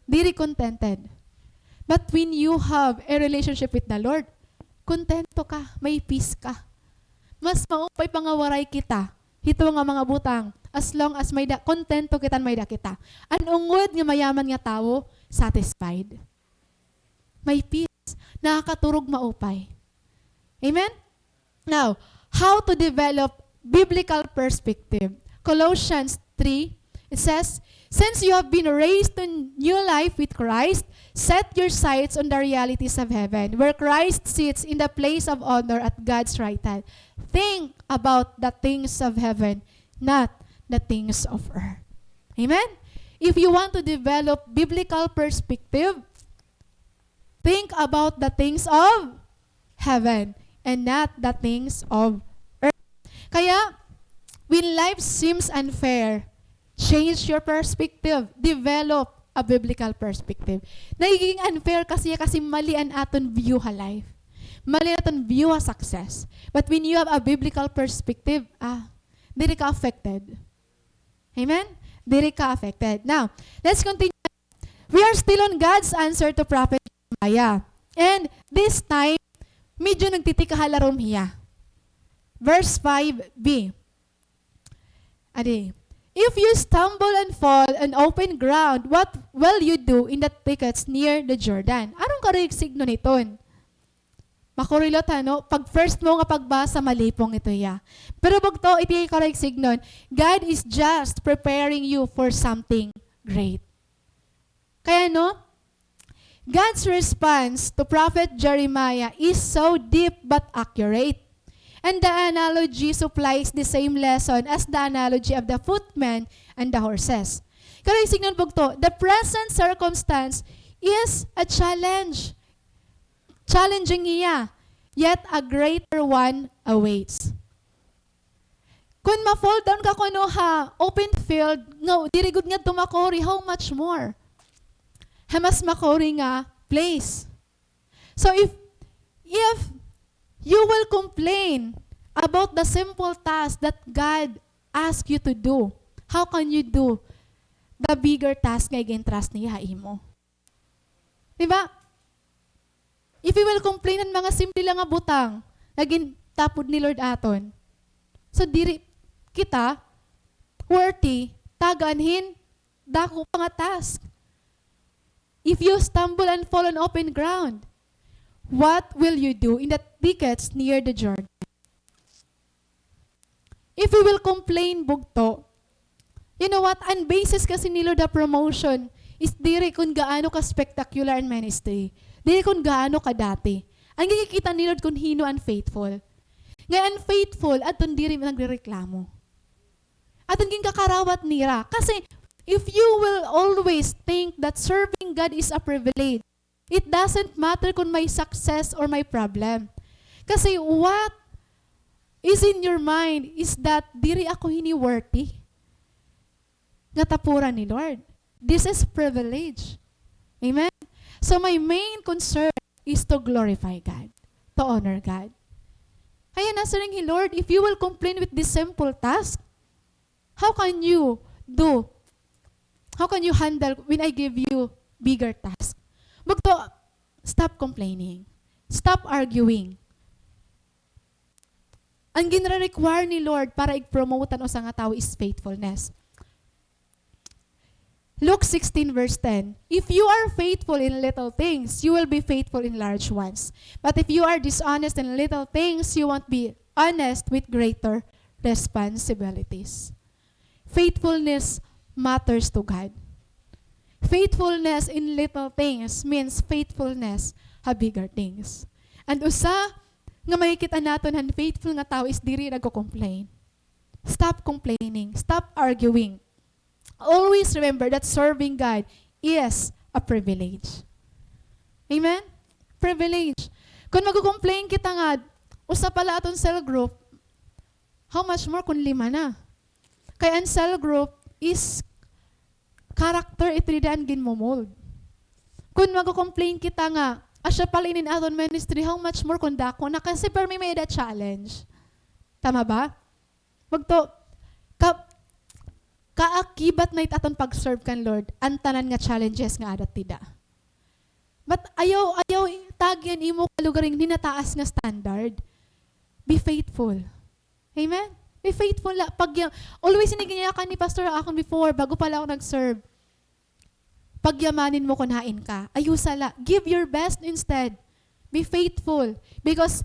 Diri contented. But when you have a relationship with the Lord, kontento ka, may peace ka. Mas maupay pa nga waray kita hito nga mga butang, as long as may-ada, kontento kita, may-ada kita. An ungod nga mayaman nga tawo, satisfied. May peace. Nakakaturog maupay. Amen? Now, how to develop biblical perspective? Colossians three, it says, "Since you have been raised to new life with Christ, set your sights on the realities of heaven, where Christ sits in the place of honor at God's right hand. Think about the things of heaven, not the things of earth." Amen? If you want to develop biblical perspective, think about the things of heaven and not the things of earth. Kaya, when life seems unfair, change your perspective, develop a biblical perspective. Nagiging unfair kasi, kasi mali an aton view ha life. Mali an aton view ha success. But when you have a biblical perspective, ah, diri ka affected. Amen? Diri ka affected. Now, let's continue. We are still on God's answer to Prophet Jeremiah. And this time, medyo nagtitikahala rom hiya. Verse five b. Adi, "If you stumble and fall on open ground, what will you do in the thickets near the Jordan?" Ano an karuyag signon hiton? Makurilo ta, no? Pag first mo nga pagbasa, malipong ito hiya. Pero bugto, ito hiya karuyag signon, God is just preparing you for something great. Kaya, no? God's response to Prophet Jeremiah is so deep but accurate. And the analogy supplies the same lesson as the analogy of the footmen and the horses. Karuyag signon bugto, the present circumstance is a challenge. Challenging hiya, yet a greater one awaits. Kon ma-fall down ka kuno ha open field, nga diri gud ngadto makuri, how much more ha mas makuri nga place? So if, if you will complain about the simple task that God asked you to do, how can you do the bigger task nga gin-entrust niya ha imo? Di ba? If we will complain han mga simple la nga butang nga gintapod ni Lord aton, so diri kita worthy tagaan hin dako pa nga task. If you stumble and fall on open ground, what will you do in the thickets near the Jordan? If we will complain, bugto, you know what? An basis kasi ni Lord ha promotion is diri kon gaano ka spectacular an ministry. Diri kon gaano ka dati. An ginkikita ni Lord kon hin-o an faithful. Ngan an faithful, adton diri nagrereklamo. Adton ginkakarawat nira. Kasi, if you will always think that serving God is a privilege, it doesn't matter kon may success or may problem. Kasi what is in your mind is that diri ako hini worthy nga tapuran ni Lord. This is privilege. Amen? So my main concern is to glorify God, to honor God. Kaya nasiring hi Lord, if you will complain with this simple task, how can you do? How can you handle when I give you bigger task? Bugto, stop complaining. Stop arguing. An ginre-require ni Lord para ig-promote an usa nga tawo is faithfulness. Luke sixteen verse ten, "If you are faithful in little things, you will be faithful in large ones. But if you are dishonest in little things, you won't be honest with greater responsibilities." Faithfulness matters to God. Faithfulness in little things means faithfulness ha bigger things. And usa nga makikita naton han faithful nga tawo is diri nagko-complain. Stop complaining. Stop arguing. Always remember that serving God is a privilege. Amen? Privilege. Kon magko-complain kita nga, usa pa la aton cell group, how much more kon lima na? Kay an cell group is character, ito dida an ginmomold. Kon magko-complain kita nga, asya pa la ini an aton ministry, how much more kon dako na? Kasi permi may-ada challenge. Tama ba? Bugto, ka-, kaakibat na it aton pag-serve kan Lord, an tanan nga challenges nga adat dida. But ayaw, ayaw tagi an imo kalugaringon hin nataas nga standard. Be faithful. Amen? Be faithful la. Pagya-, always ini ginayakan ni Pastor ha akon before, bago pa la ako nag-serve. Pagyamanin mo kon hain ka. Ay, usa la. Give your best instead. Be faithful. Because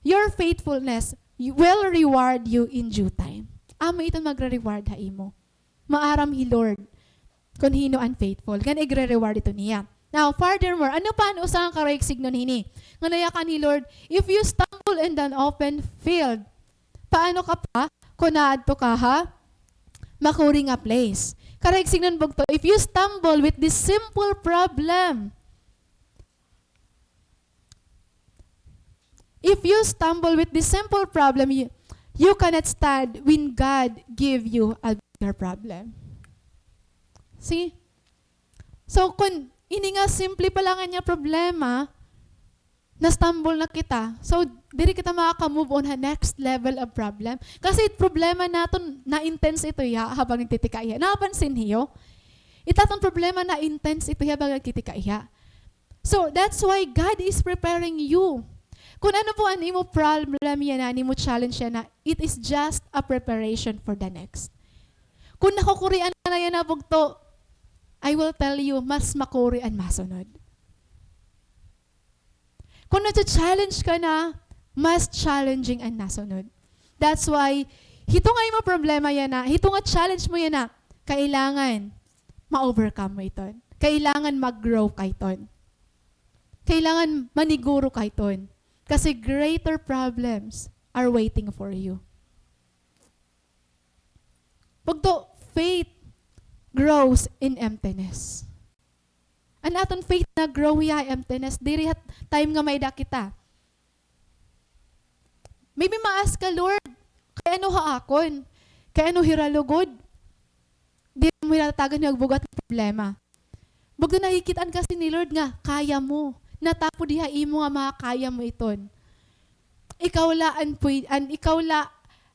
your faithfulness will reward you in due time. Amo iton magre-reward ha imo. Maaram hi Lord kon hin-o an faithful. Ngan igre-reward ito niya. Now, furthermore, ano pa an usa nga karuyag signon hini? Nga nayakan hi Lord, if you stumble in an open field, paano ka pa kon aadto ka ha makuri nga place? Karuyag signon bugto, if you stumble with this simple problem, if you stumble with this simple problem, you, you cannot stand when God give you a bigger problem. See? So, kun ini nga simple pa la nga niya problema, na-stumble na kita. So, diri kita makaka-move on ha next level of problem. Kasi problema naton na-intense ito hiya habang nagtitikaiha. Napansin niyo? It aton problema na-intense ito hiya habang nagtitikaiha. So, that's why God is preparing you. Kun ano po an imo problem yana, an imo challenge yana, it is just a preparation for the next. Kun nakukurian ka na yana, bugto, I will tell you, mas makuri an masunod. Kun nacha-challenge ka na, mas challenging an nasunod. That's why, hito nga imo problema yana, hito nga challenge mo yana, kailangan ma-overcome mo iton. Kailangan mag-grow ka iton. Kailangan maniguro ka iton. Kasi greater problems are waiting for you. Bugto, faith grows in emptiness. An aton faith nag-grow hiya ha emptiness, diri ha time nga may-ada kita. Maybe ma-ask ka, "Lord, kay ano ha akon? Kay ano hira lugod? Diri mo hira tatagan nga magbugat hin problema." Bugto, nakikit-an kasi ni Lord nga kaya mo. Natapod hiya ha imo nga makakaya mo iton. Ikaw la an pwed-, an ikaw la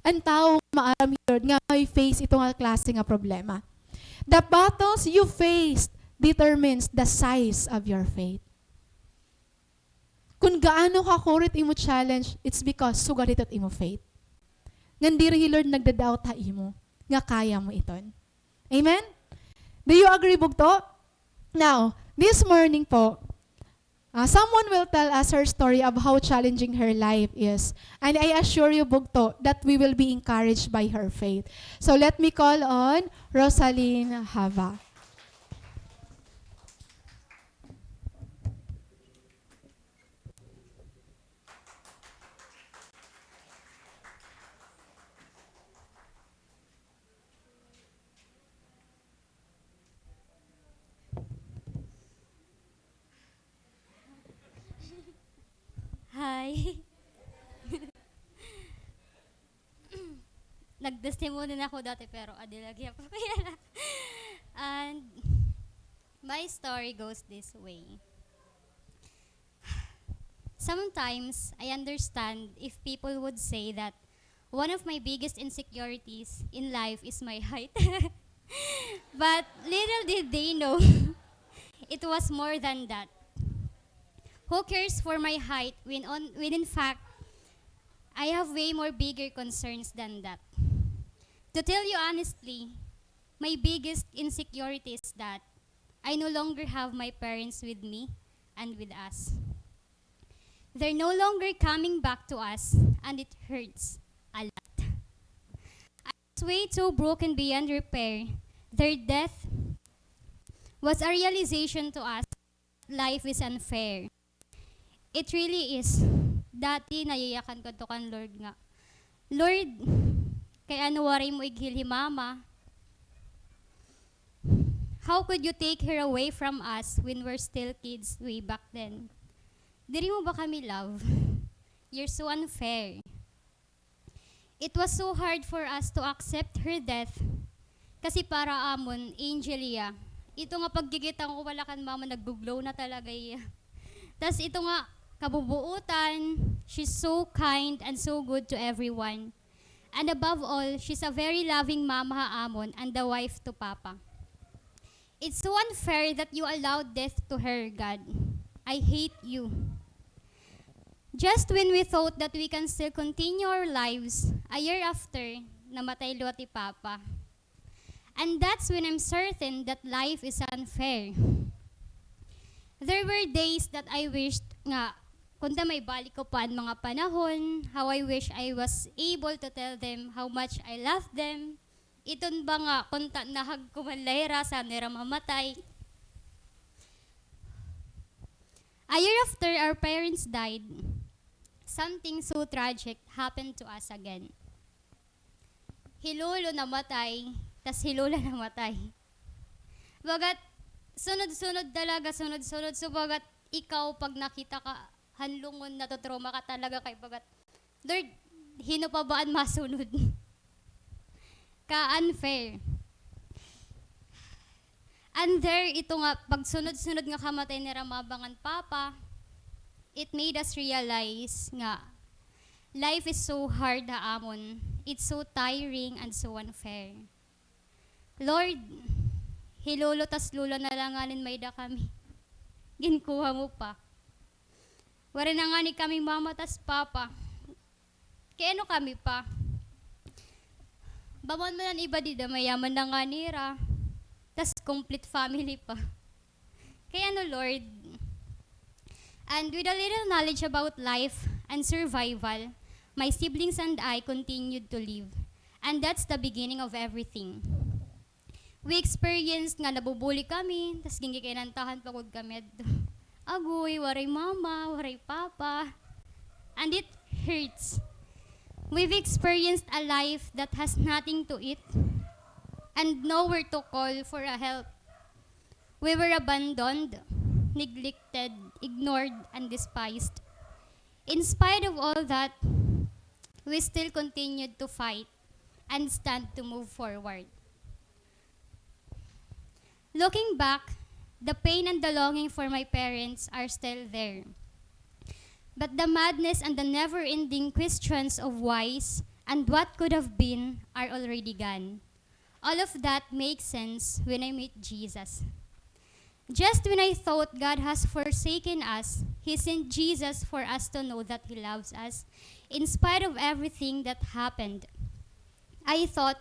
an tawo nga maaram hi Lord nga may face ito nga klase nga problema. The battles you face determines the size of your faith. Kun gaano kakuri it imo challenge, it's because sugad hito it imo faith. Ngan diri hi Lord nagda-doubt ha imo nga kaya mo iton. Amen? Do you agree, bugto? Now, this morning po, ah, someone will tell us her story of how challenging her life is. And I assure you, bugto, that we will be encouraged by her faith. So let me call on Rosaline Hava. Hi. Nag-testimony na ako dati, pero adi lagi ako kaya na. And my story goes this way. Sometimes, I understand if people would say that one of my biggest insecurities in life is my height. But little did they know, it was more than that. Who cares for my height when on, when in fact, I have way more bigger concerns than that. To tell you honestly, my biggest insecurity is that I no longer have my parents with me and with us. They're no longer coming back to us, and it hurts a lot. I was way too broken beyond repair. Their death was a realization to us that life is unfair. It really is. Dati, nayayakan ko to kan Lord nga, "Lord, kay ano waray mo ighil hi Mama? How could you take her away from us when we're still kids way back then? Diri mo ba kami love? You're so unfair." It was so hard for us to accept her death. Kasi para amon, angel hiya. Ito nga pagkikita ko pala kan Mama, naggo-glow na talaga hiya. Tas ito nga kabubuotan, she's so kind and so good to everyone. And above all, she's a very loving mama ha amon and a wife to Papa. It's so unfair that you allowed death to her, God. I hate you. Just when we thought that we can still continue our lives, a year after, namatay liwat hi Papa. And that's when I'm certain that life is unfair. There were days that I wished nga, kung ta may balik ko pa an mga panahon, how I wish I was able to tell them how much I love them. Iton ba nga, kung ta nahag ko man la hira, san-o hira mamatay. A year after our parents died, something so tragic happened to us again. Hi lolo namatay, tas hi lola namatay. Bagat, sunod-sunod talaga, sunod-sunod. So, bagat ikaw, pag nakita ka, hanlungon, natotrauma ka talaga kay bagat, Lord, hin-o pa ba an masunod? Ka-unfair. And there, ito nga pagsunod-sunod nga kamatay nira mama ngan papa, it made us realize nga life is so hard ha amon. It's so tiring and so unfair. Lord, hi lolo tas lola na la ngani an may-ada kami. Ginkuha mo pa. Waray na ngani kami mama tas papa. Kay ano kami pa? Bamon man an iba dida, mayaman na ngani hira. Tas complete family pa. Kay ano, Lord? And with a little knowledge about life and survival, my siblings and I continued to live. And that's the beginning of everything. We experienced nga nabu-bully kami, tas gingikinantahan pa gud kami adto. Agoy, waray mama, waray papa. And it hurts. We've experienced a life that has nothing to eat and nowhere to call for a help. We were abandoned, neglected, ignored, and despised. In spite of all that, we still continued to fight and stand to move forward. Looking back, the pain and the longing for my parents are still there. But the madness and the never-ending questions of whys and what could have been are already gone. All of that makes sense when I meet Jesus. Just when I thought God has forsaken us, He sent Jesus for us to know that He loves us in spite of everything that happened. I thought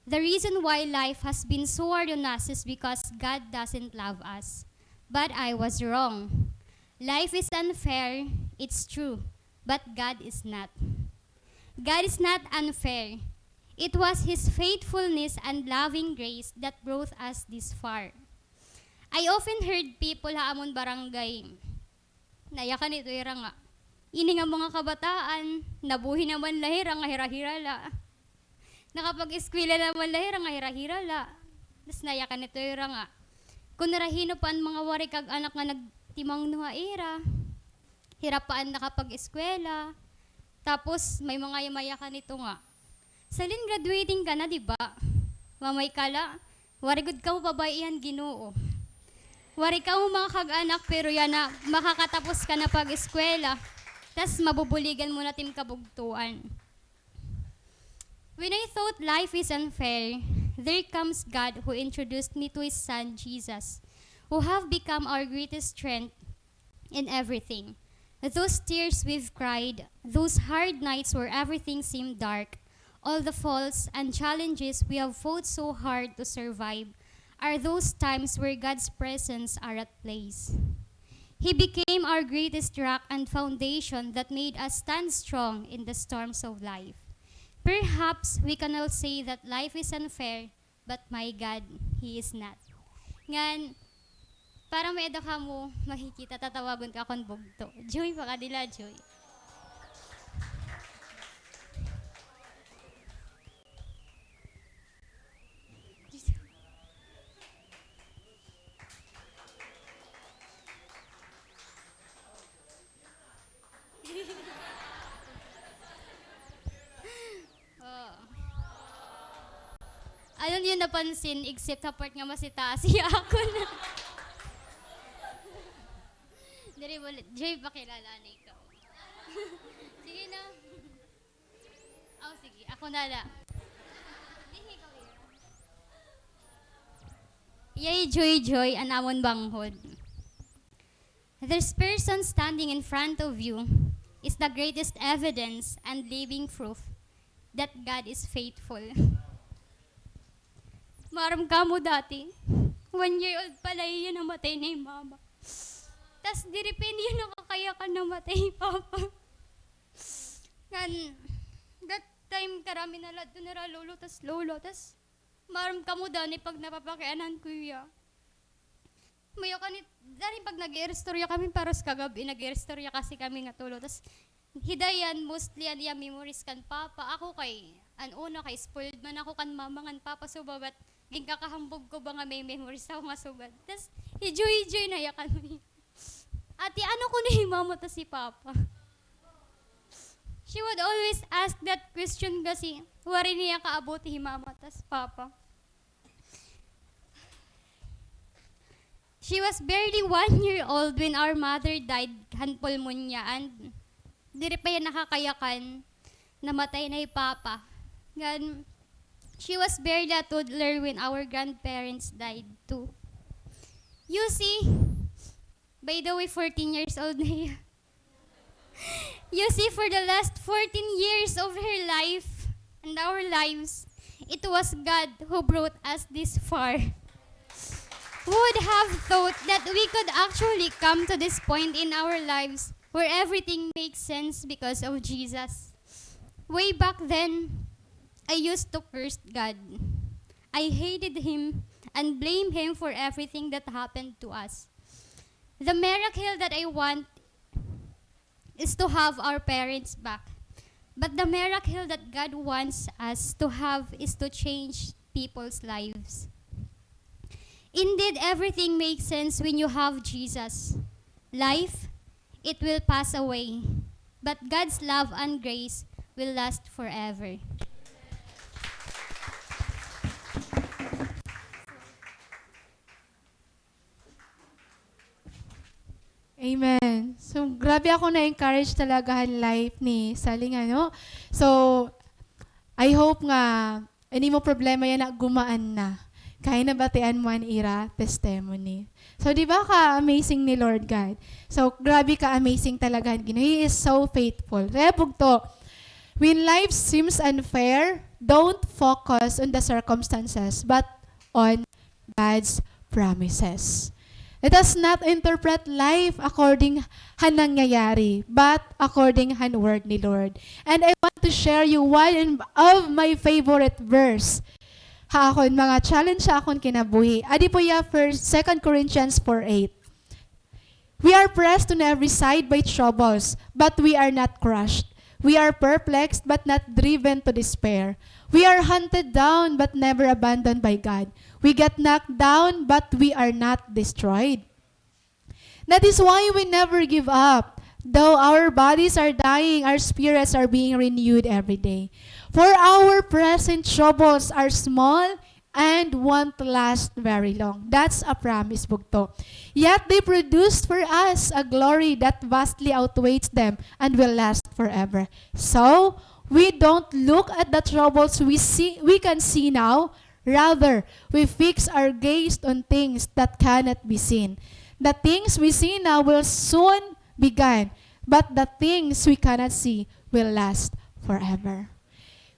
the reason why life has been so hard on us is because God doesn't love us. But I was wrong. Life is unfair, it's true, but God is not. God is not unfair. It was His faithfulness and loving grace that brought us this far. I often heard people ha amon barangay, nayakan ito hira nga, ini nga mga kabataan, nabuhi naman la hira nga hira-hira la. Nakapag-eskwela naman la hira nga hira-hira la. Tas nayakan ito hira nga, kun hira hin-o pa an mga waray kag-anak nga nagtimangno ha ira, hira pa an nakapag-eskwela. Tapos may mga mayakan ito nga, Celine, graduating ka na, di ba? Mamay ka la, waray gud kamo pabay-i han Ginoo. Waray kamo mga kag-anak, pero yana, makakatapos ka na pag-eskwela. Tas mabubuligan mo na it im kabugtoan. When I thought life is unfair, there comes God who introduced me to His Son, Jesus, who have become our greatest strength in everything. Those tears we've cried, those hard nights where everything seemed dark, all the falls and challenges we have fought so hard to survive are those times where God's presence are at place. He became our greatest rock and foundation that made us stand strong in the storms of life. Perhaps we can all say that life is unfair, but my God, He is not. Ngan, para may-ada kamo makikita, tatawagon ko akon bugto. Joy, pakadi la, Joy. Oo. Ano niyo napansin, except ha part nga mas itaas hiya akon? Diri, wala. Joy, pakilala na ikaw. Sige na. Oh, sige. Ako na la. Diri, ikaw, ikaw. Yay, Joy, Joy, an amon banghod. This person standing in front of you is the greatest evidence and living proof that God is faithful. Maaram kamo dati, one year old pa la hiya namatay na hi mama. Tas diri pa hiya nakakayakan namatay hi papa. Ngan, that time karami na la adto nira lolo tas lola, tas maaram kamo dani pag napapakianhan ko hiya. Mayakan it, dani pag nag-iiristorya kami, paros kagab-i nag-iiristorya kasi kami nga tulo. Tas hi Dayan, mostly an iya memories kan papa. Ako kay, an una kay spoiled man ako kan mama ngan papa, so babat ginkakahambog ko ba nga may memories ako nga sugad. Tas hi Joy Joy, nayakan man. Ate, ano kuno hi mama tas hi papa? She would always ask that question kasi waray niya kaabot hi mama tas papa. She was barely one year old when our mother died han pulmonya, and diri pa hiya nakakayakan, namatay na hi Papa. Ngan, she was barely a toddler when our grandparents died too. You see, by the way, fourteen years old na hiya. You see, for the last fourteen years of her life and our lives, it was God who brought us this far. Who would have thought that we could actually come to this point in our lives where everything makes sense because of Jesus? Way back then, I used to curse God. I hated him and blamed him for everything that happened to us. The miracle that I want is to have our parents back. But the miracle that God wants us to have is to change people's lives. Indeed, everything makes sense when you have Jesus. Life, it will pass away, but God's love and grace will last forever. Amen. So, grabe ako na-encourage talaga han life ni Saling, ano? So, I hope nga an imo problema yana gumaan na. Kay nabatian mo an ira testimony. So, di ba ka-amazing ni Lord God? So, grabe ka-amazing talaga han Ginoo. He is so faithful. Kaya bugto, when life seems unfair, don't focus on the circumstances, but on God's promises. Let us not interpret life according han nangyayari, but according han word ni Lord. And I want to share you one of my favorite verse ha akon mga challenge ha akon kinabuhi. Adi po hiya, First, Second Corinthians four eight. We are pressed on every side by troubles, but we are not crushed. We are perplexed, but not driven to despair. We are hunted down, but never abandoned by God. We get knocked down, but we are not destroyed. That is why we never give up. Though our bodies are dying, our spirits are being renewed every day. For our present troubles are small and won't last very long. That's a promise, bugto. Yet they produce for us a glory that vastly outweighs them and will last forever. So, we don't look at the troubles we see, we can see now. Rather, we fix our gaze on things that cannot be seen. The things we see now will soon be gone, but the things we cannot see will last forever.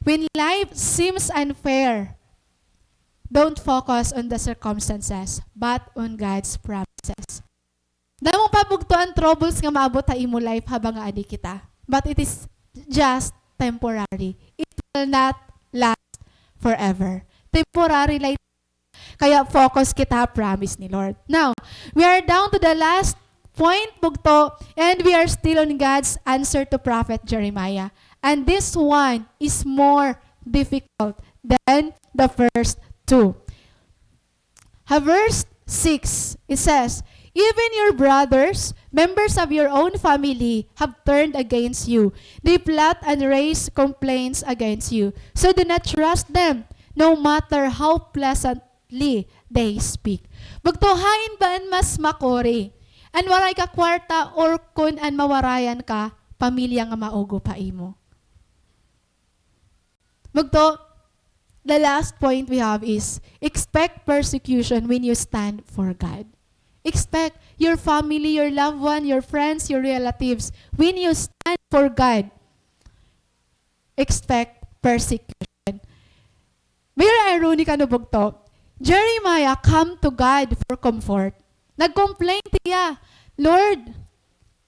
When life seems unfair, don't focus on the circumstances, but on God's promises. Damo pa bugto an troubles nga maabot ha imo life habang nga adi kita. But it is just temporary. It will not last forever. Temporary la. Kaya focus kita ha promise ni Lord. Now, we are down to the last point, bugto, and we are still on God's answer to Prophet Jeremiah. And this one is more difficult than the first two. Ha verse six, it says, "Even your brothers, members of your own family, have turned against you. They plot and raise complaints against you. So do not trust them, no matter how pleasantly they speak." Bugto, hain ba an mas makuri? An waray ka kwarta or kon an mawarayan ka pamilya nga maugop ha imo? Bugto, the last point we have is expect persecution when you stand for God. Expect your family, your loved one, your friends, your relatives, when you stand for God, expect persecution. Very ironic, ano, bugto? Jeremiah come to God for comfort. Nag-complain hiya, "Lord,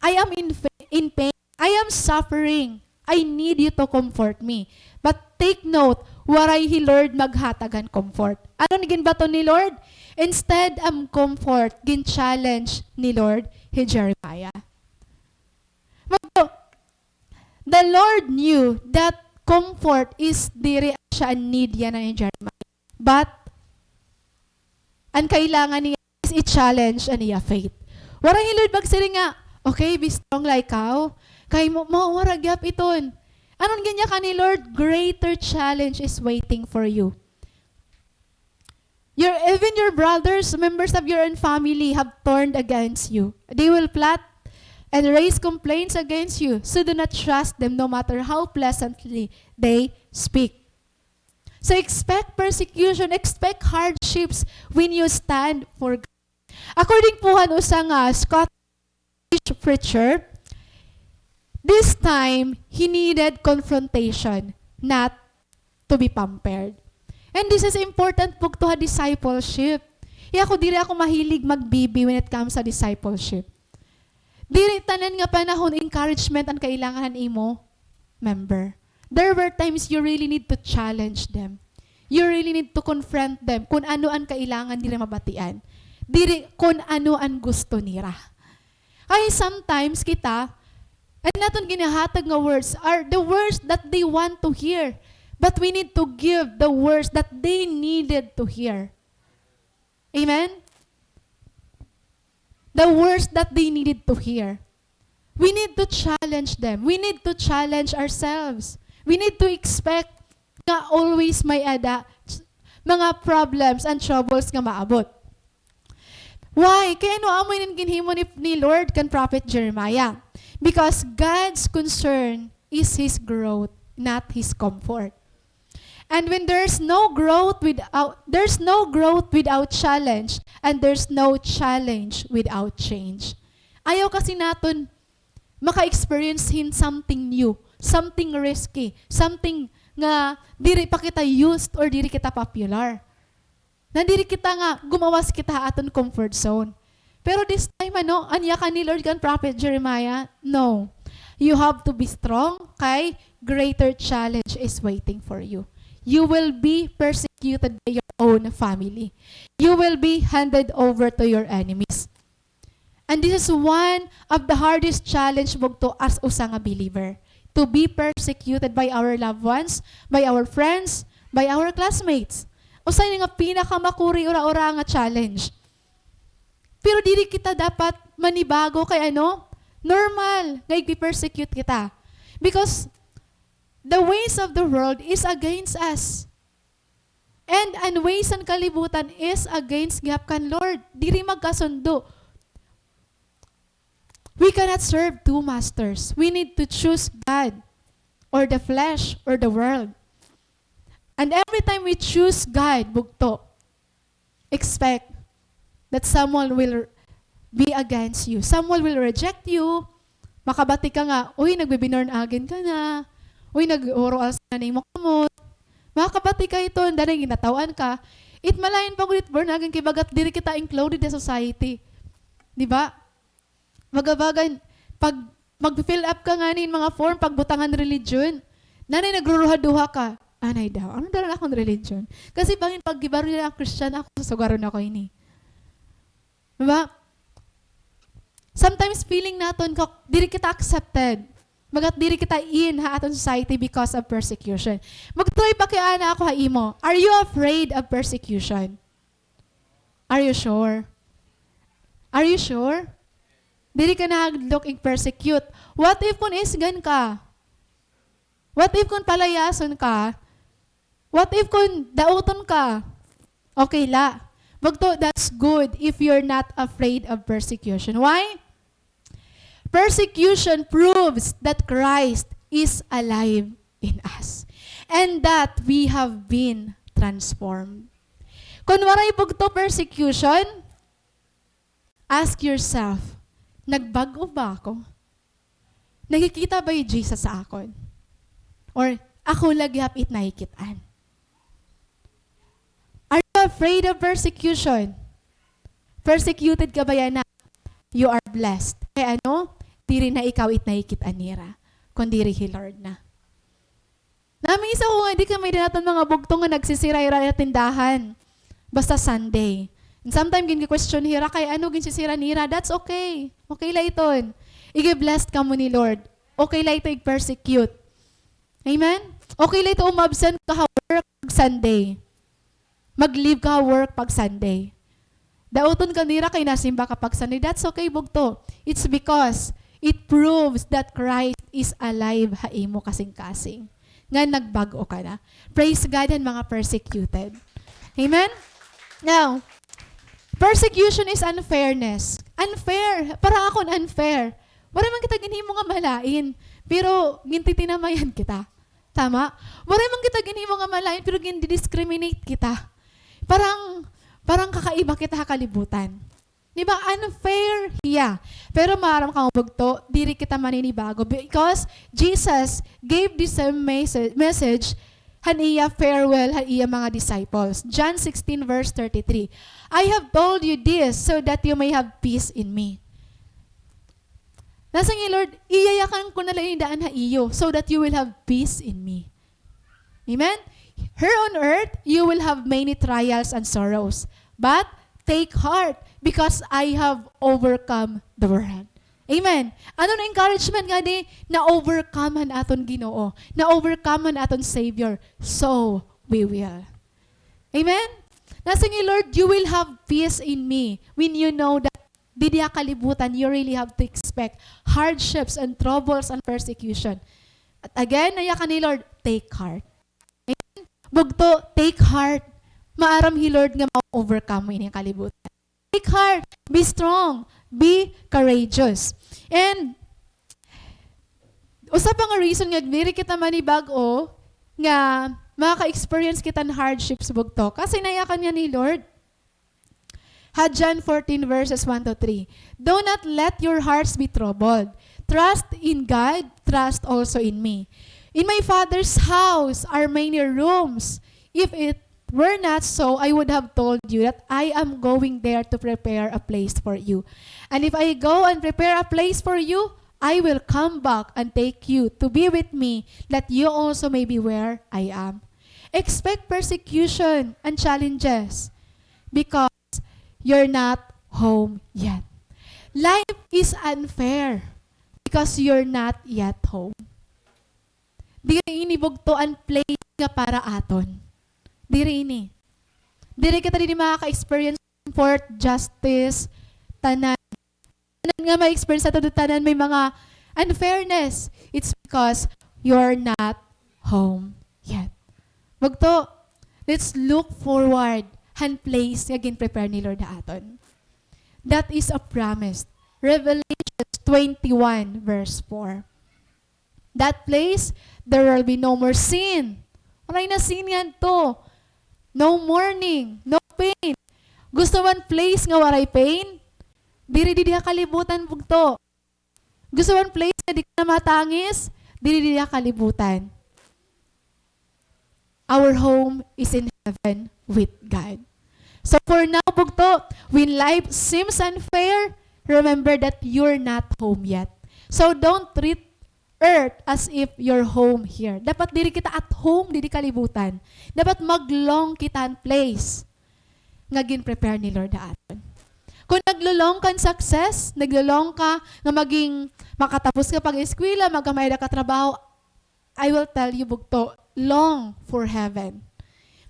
I am in fa-, in pain. I am suffering. I need you to comfort me." But take note, waray hi Lord maghatag han comfort. Ano an ginbaton ni Lord? Instead han comfort, gin-challenge ni Lord hi Jeremiah. Bugto, the Lord knew that comfort is diri siya an need yana ni Jeremiah. But an kailangan niya is i-challenge an iya faith. Waray hi Lord magsiring nga, "Okay, be strong la ikaw. Kay mo, mo, waray gihap iton." Ano an ginyakan ni Lord? "Greater challenge is waiting for you." Your, even your brothers, members of your own family have turned against you. They will plot and raise complaints against you, so do not trust them, no matter how pleasantly they speak. So expect persecution, expect hardships when you stand for God. According po han usa nga Scottish preacher, this time, he needed confrontation, not to be pampered. And this is important pugto ha discipleship. Kay ako, diri ako mahilig magbibi when it comes sa discipleship. Diri tanan nga panahon encouragement an kailangan han imo member. There were times you really need to challenge them. You really need to confront them kun ano an kailangan nira mabatian. Diri kun ano an gusto nira. Kay sometimes kita, an aton ginahatag nga words are the words that they want to hear. But we need to give the words that they needed to hear. Amen? The words that they needed to hear. We need to challenge them. We need to challenge ourselves. We need to expect nga always may-ada mga problems and troubles nga maabot. Why? Kay ano amo ini an ginhimo ni, ni Lord kan Prophet Jeremiah? Because God's concern is His growth, not His comfort. And when there's no growth without, there's no growth without challenge, and there's no challenge without change. Ayaw kasi naton maka-experience hin something new, something risky, something nga diri pa kita used or diri kita popular. Nga diri kita nga gumawas kita ha aton comfort zone. Pero this time, ano, an yakan ni Lord kan Prophet Jeremiah, no. You have to be strong, kay greater challenge is waiting for you. You will be persecuted by your own family. You will be handed over to your enemies. And this is one of the hardest challenge bugto as usa nga believer, to be persecuted by our loved ones, by our friends, by our classmates. Usa ini nga pinakamakuri ura-ura nga challenge. Pero diri kita dapat manibago kay ano, normal nga igpi-persecute kita. Because the ways of the world is against us. And an ways han kalibutan is against gihap kan Lord. Diri magkasundo. We cannot serve two masters. We need to choose God or the flesh or the world. And every time we choose God, bugto, expect that someone will be against you. Someone will reject you. Makabati ka nga, "Uy, nagbi-born again ka na. Uy, nag-oral sa nanay mo kamot." Makabati ka iton, danay ginataw-an ka. It malain pa gud it born again kay bagat diri kita included sa society. Di ba? Baga-baga, pag mag-fill up ka ngani hin mga form, pagbutang han religion, nanay nagruruha-duha ka. Anay daw, ano daw an akon religion? Kasi bangin pag gibaro nira an Christian, ako, susugaron ako ini. Di ba? Sometimes feeling naton ka, diri kita accepted. Bagat diri kita in ha aton society because of persecution. Mag-try pakiana ako ha imo. Are you afraid of persecution? Are you sure? Are you sure? Diri ka nahadlok ig-persecute. What if kun isgan ka? What if kun palayason ka? What if kun dauton ka? Okay la. Bugto, that's good if you're not afraid of persecution. Why? Persecution proves that Christ is alive in us and that we have been transformed. Kun waray bugto persecution, ask yourself, nagbag-o ba ako? Nakikita ba hi Jesus sa akon? Or ako la gihap it nakikit-an? Are you afraid of persecution? Persecuted ka ba yana? You are blessed. Kay ano? Diri na ikaw it nakikit-an nira, kun diri hi Lord na. Namisa ko nga, di kami dinaton mga bugto nga nagsisira hira ha tindahan. Basta Sunday. And sometimes, gin-question hira kay ano ginsisira nira. That's okay. Okay la iton. Igi-blessed kamo ni Lord. Okay la ito ig-persecute. Amen? Okay la ito umabsent ka ha work pag Sunday. Mag-leave ka ha work pag Sunday. Dauton ka nira kay nasimba ka pag Sunday. That's okay, bugto. It's because it proves that Christ is alive ha imo kasingkasing. Nga nagbag-o ka na. Praise God han mga persecuted. Amen? Now, persecution is unfairness. Unfair. Para akon unfair. Waray man kita ginhimo nga malain. Pero gintitinamayan kita. Tama? Waray man kita ginhimo nga malain, pero gindidiscriminate kita. Parang, parang kakaiba kita ha kalibutan. Di ba? Unfair hiya. Pero maaram kamo bugto, diri kita maninibago because Jesus gave the same message, message han iya farewell han iya mga disciples. John sixteen verse thirty-three, "I have told you this so that you may have peace in me." Nasiring hi Lord, iyayakan ko na la ini daan ha iyo so that you will have peace in me. Amen? Here on earth, you will have many trials and sorrows. But take heart because I have overcome the world. Amen? Ano na encouragement ngadi? Na-overcome han aton Ginoo. Na-overcome han aton Savior. So, we will. Amen? Nasiring hi Lord, you will have peace in me when you know that didi ha kalibutan, you really have to expect hardships and troubles and persecution. At again, nayakan ni Lord, take heart. Amen? Bugto, take heart. Maaram hi Lord nga ma-overcome mo ini kalibutan. Take heart. Be strong. Be courageous. And usa pa nga reason nga diri kita manibag-o nga maka-experience kita hin hardships bugto. Kasi nayakan nga ni Lord. Ha John fourteen verses one to three, "Do not let your hearts be troubled. Trust in God, trust also in me. In my Father's house are many rooms. If it were not so, I would have told you that I am going there to prepare a place for you. And if I go and prepare a place for you, I will come back and take you to be with me, that you also may be where I am." Expect persecution and challenges because you're not home yet. Life is unfair because you're not yet home. Diri ini bugto an place nga para aton. Diri ini. Diri kita didi makaka-experience comfort, justice, tanan. Tanan nga ma-experience naton, tanan may mga unfairness. It's because you're not home yet. Bugto, let's look forward han place nga gin-prepare ni Lord ha aton. That is a promise. Revelation twenty-one verse four. That place, there will be no more sin. Waray na sin ngadto. No mourning, no pain. Gusto mo an place nga waray pain? Diri didi ha kalibutan, bugto. Gusto mo an place nga di ka na matangis? Diri didi ha kalibutan. Our home is in heaven with God. So for now, bugto, when life seems unfair, remember that you're not home yet. So don't treat earth as if you're home here. Dapat diri kita at home didi kalibutan. Dapat mag-long kita han place nga gin-prepare ni Lord ha aton. Kon naglo-long ka hin success, naglo-long ka nga maging makatapos ka pag-eskwela, magkamay-ada ka trabaho, I will tell you, bugto, long for heaven.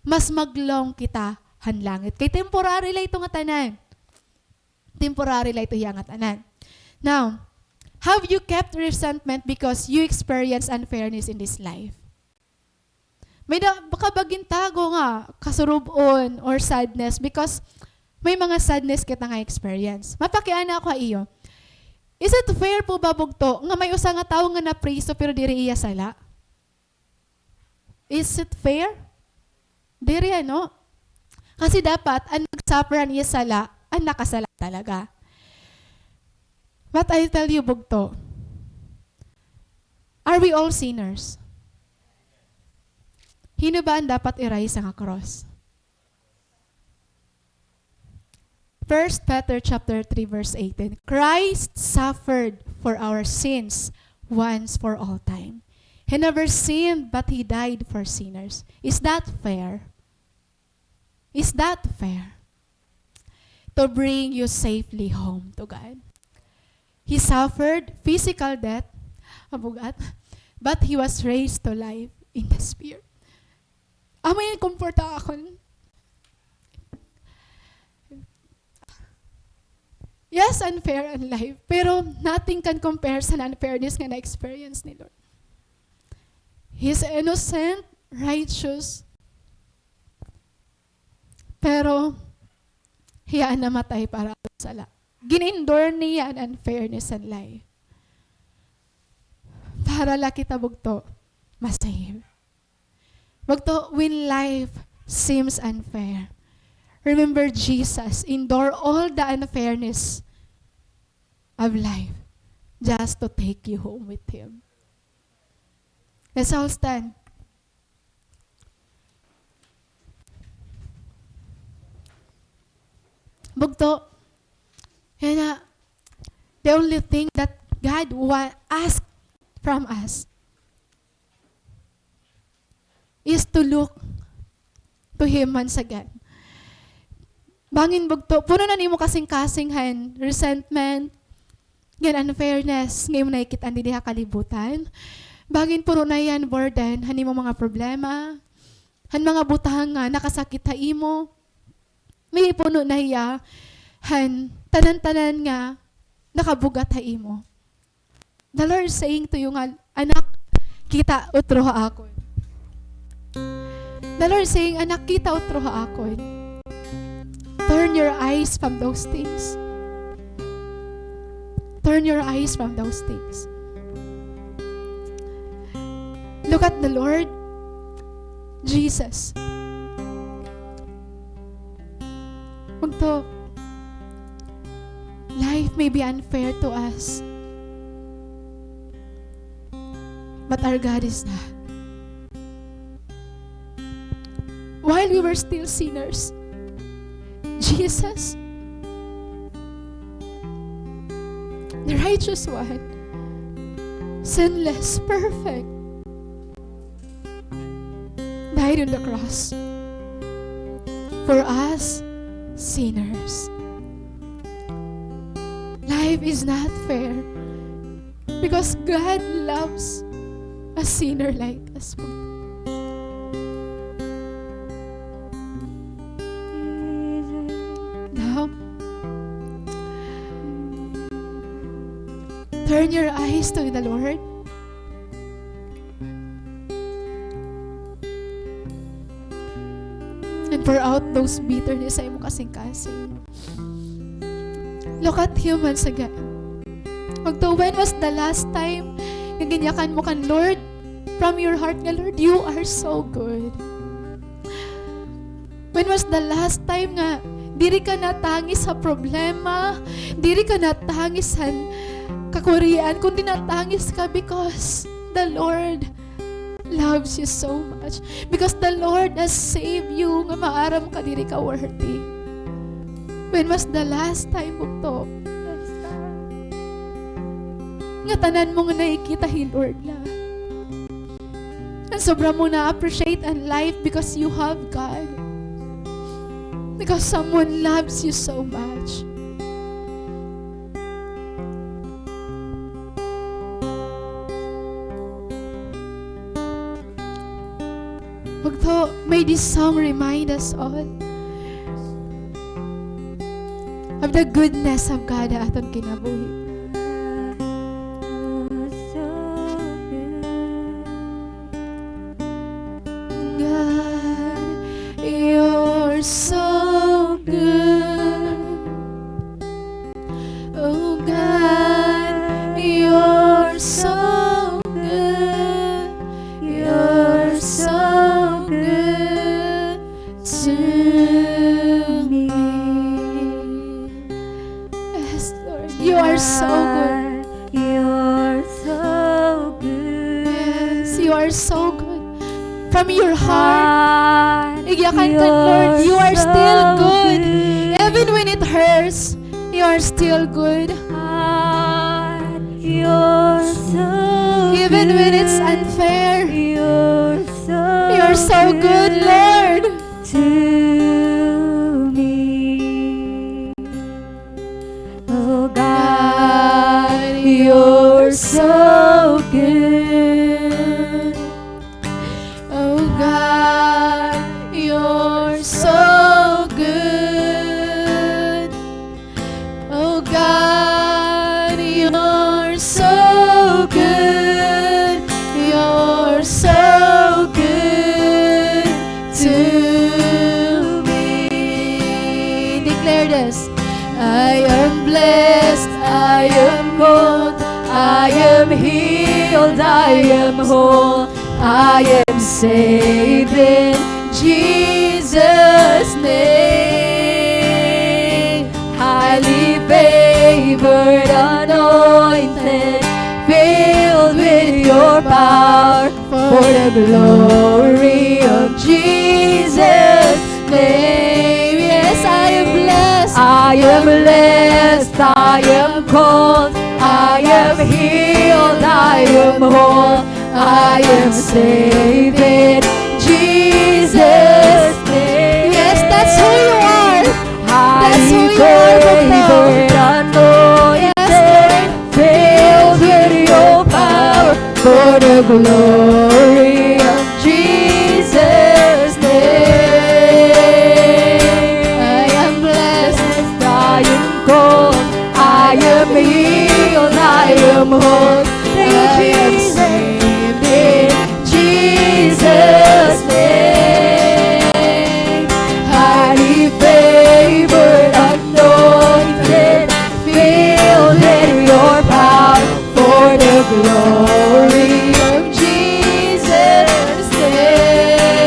Mas mag-long kita han langit. Kay temporary la ito nga tanan. Temporary la ito hiya nga tanan. Now, have you kept resentment because you experience unfairness in this life? May da, baka ba gintago nga kasurub-on or sadness because may mga sadness kita nga experience. Mapakiana ako ha iyo. Is it fair po ba, bugto, nga may usa nga tawo nga napriso pero diri iya sala? Is it fair? Diri, ano? Kasi dapat, an nag-suffer han iya sala, an nakasala talaga. But I tell you, bugto, are we all sinners? Hin-o ba an dapat i-raise nga cross? First Peter chapter three verse eighteen, "Christ suffered for our sins once for all time. He never sinned, but he died for sinners." Is that fair? Is that fair? To bring you safely home to God. He suffered physical death, abugat, but he was raised to life in the Spirit. Amo ini comfort ha akon. Yes, unfair an life, pero nothing can compare sa unfairness nga na-experience ni Lord. He's innocent, righteous, pero Hiya an namatay para ha aton sala. Gin-endure niya an unfairness han life. Para la kita bugto ma-save. Bugto, when life seems unfair, remember Jesus endure all the unfairness of life just to take you home with Him. Let's all stand. Bugto, yana, the only thing that God wa-, ask from us is to look to Him once again. Bangin bugto, puno na an imo kasingkasing han resentment, ngan unfairness nga imo nakikit-an didi ha kalibutan. Bangin puno na hiya han burden han imo mga problema, han mga butang nga nakasakit ha imo. Maybe puno na hiya han tanan-tanan nga nakabugat ha imo. The Lord saying to you nga, "Anak, kita utro ha akon." The Lord saying, "Anak, kita utro ha akon." Turn your eyes from those things. Turn your eyes from those things. Look at the Lord Jesus. Bugto, life may be unfair to us, but our God is not. While we were still sinners, Jesus, the righteous one, sinless, perfect, died on the cross for us sinners. Life is not fair because God loves a sinner like us. Now, turn your eyes to the Lord. And pour out those bitterness sa imo kasingkasing. Look at Him once again. Bugto, when was the last time nga ginyakan mo kan Lord from your heart nga, "Lord, you are so good"? When was the last time nga diri ka natangis ha problema, diri ka natangis han kakurian, kundi natangis ka because the Lord loves you so much. Because the Lord has saved you, nga maaram ka diri ka worthy. When was the last time, bugto, nga tanan mo nga nakikita hi Lord la? An sobra mo na-appreciate an life because you have God. Because someone loves you so much. Bugto, may this song remind us all of the goodness of God ha aton kinabuhi. God, you're so good. Oh God, you're so good. You're so good to me. Yes, Lord, you are so good. You're so good. Yes, you are so good. From your heart, igyakan ka, Lord, you are still good. Even when it hurts, you are still good. Even when it's unfair, you're so good, Lord. To me. Oh God, you're so good. Oh God, you're so good. Oh God, you're so good. You're so good to healed, I am whole, I am saved in Jesus' name. Highly favored, anointed, filled with your power, for the glory of Jesus' name. Yes, I am blessed. I am blessed. I am called. I am healed. I am whole. I am saved in Jesus' name. Yes, that's who you are. That's who you are, Doctor. Anointed, yes, Lord, filled with your power, for the glory of Jesus' name. I am blessed, I am called, I am healed, I am whole. Thank you, Jesus. I am saved in Jesus' name. Highly favored, anointed, filled with your power, for the glory of Jesus' name.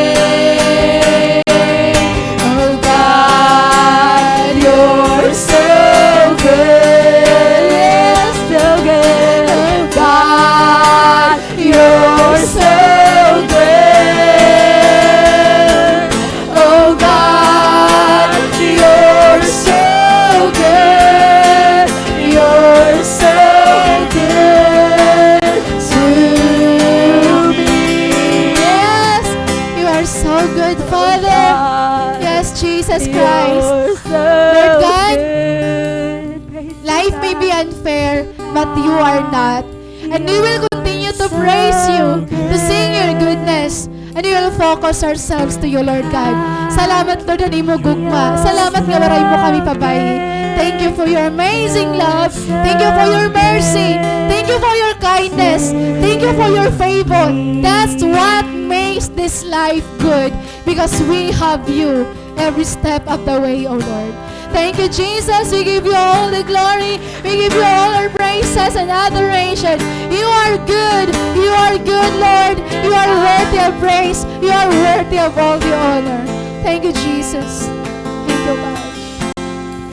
Oh God, you're so good, so good. Oh God, you're so good. Oh God, you're so good. You're so good to me. Yes, you are so good, Father. Yes, Jesus Christ. Lord God, life may be unfair, but you are not. And we will continue to praise you, to sing your goodness, and we will focus ourselves to you, Lord God. Salamat, Lord, han imo gugma. Salamat nga waray mo kami pabayai. Thank you for your amazing love. Thank you for your mercy. Thank you for your kindness. Thank you for your favor. That's what makes this life good, because we have you every step of the way, O Lord. Thank you, Jesus. We give you all the glory. We give you all our praises and adoration. You are good. You are good, Lord. You are worthy of praise. You are worthy of all the honor. Thank you, Jesus. Thank you, God.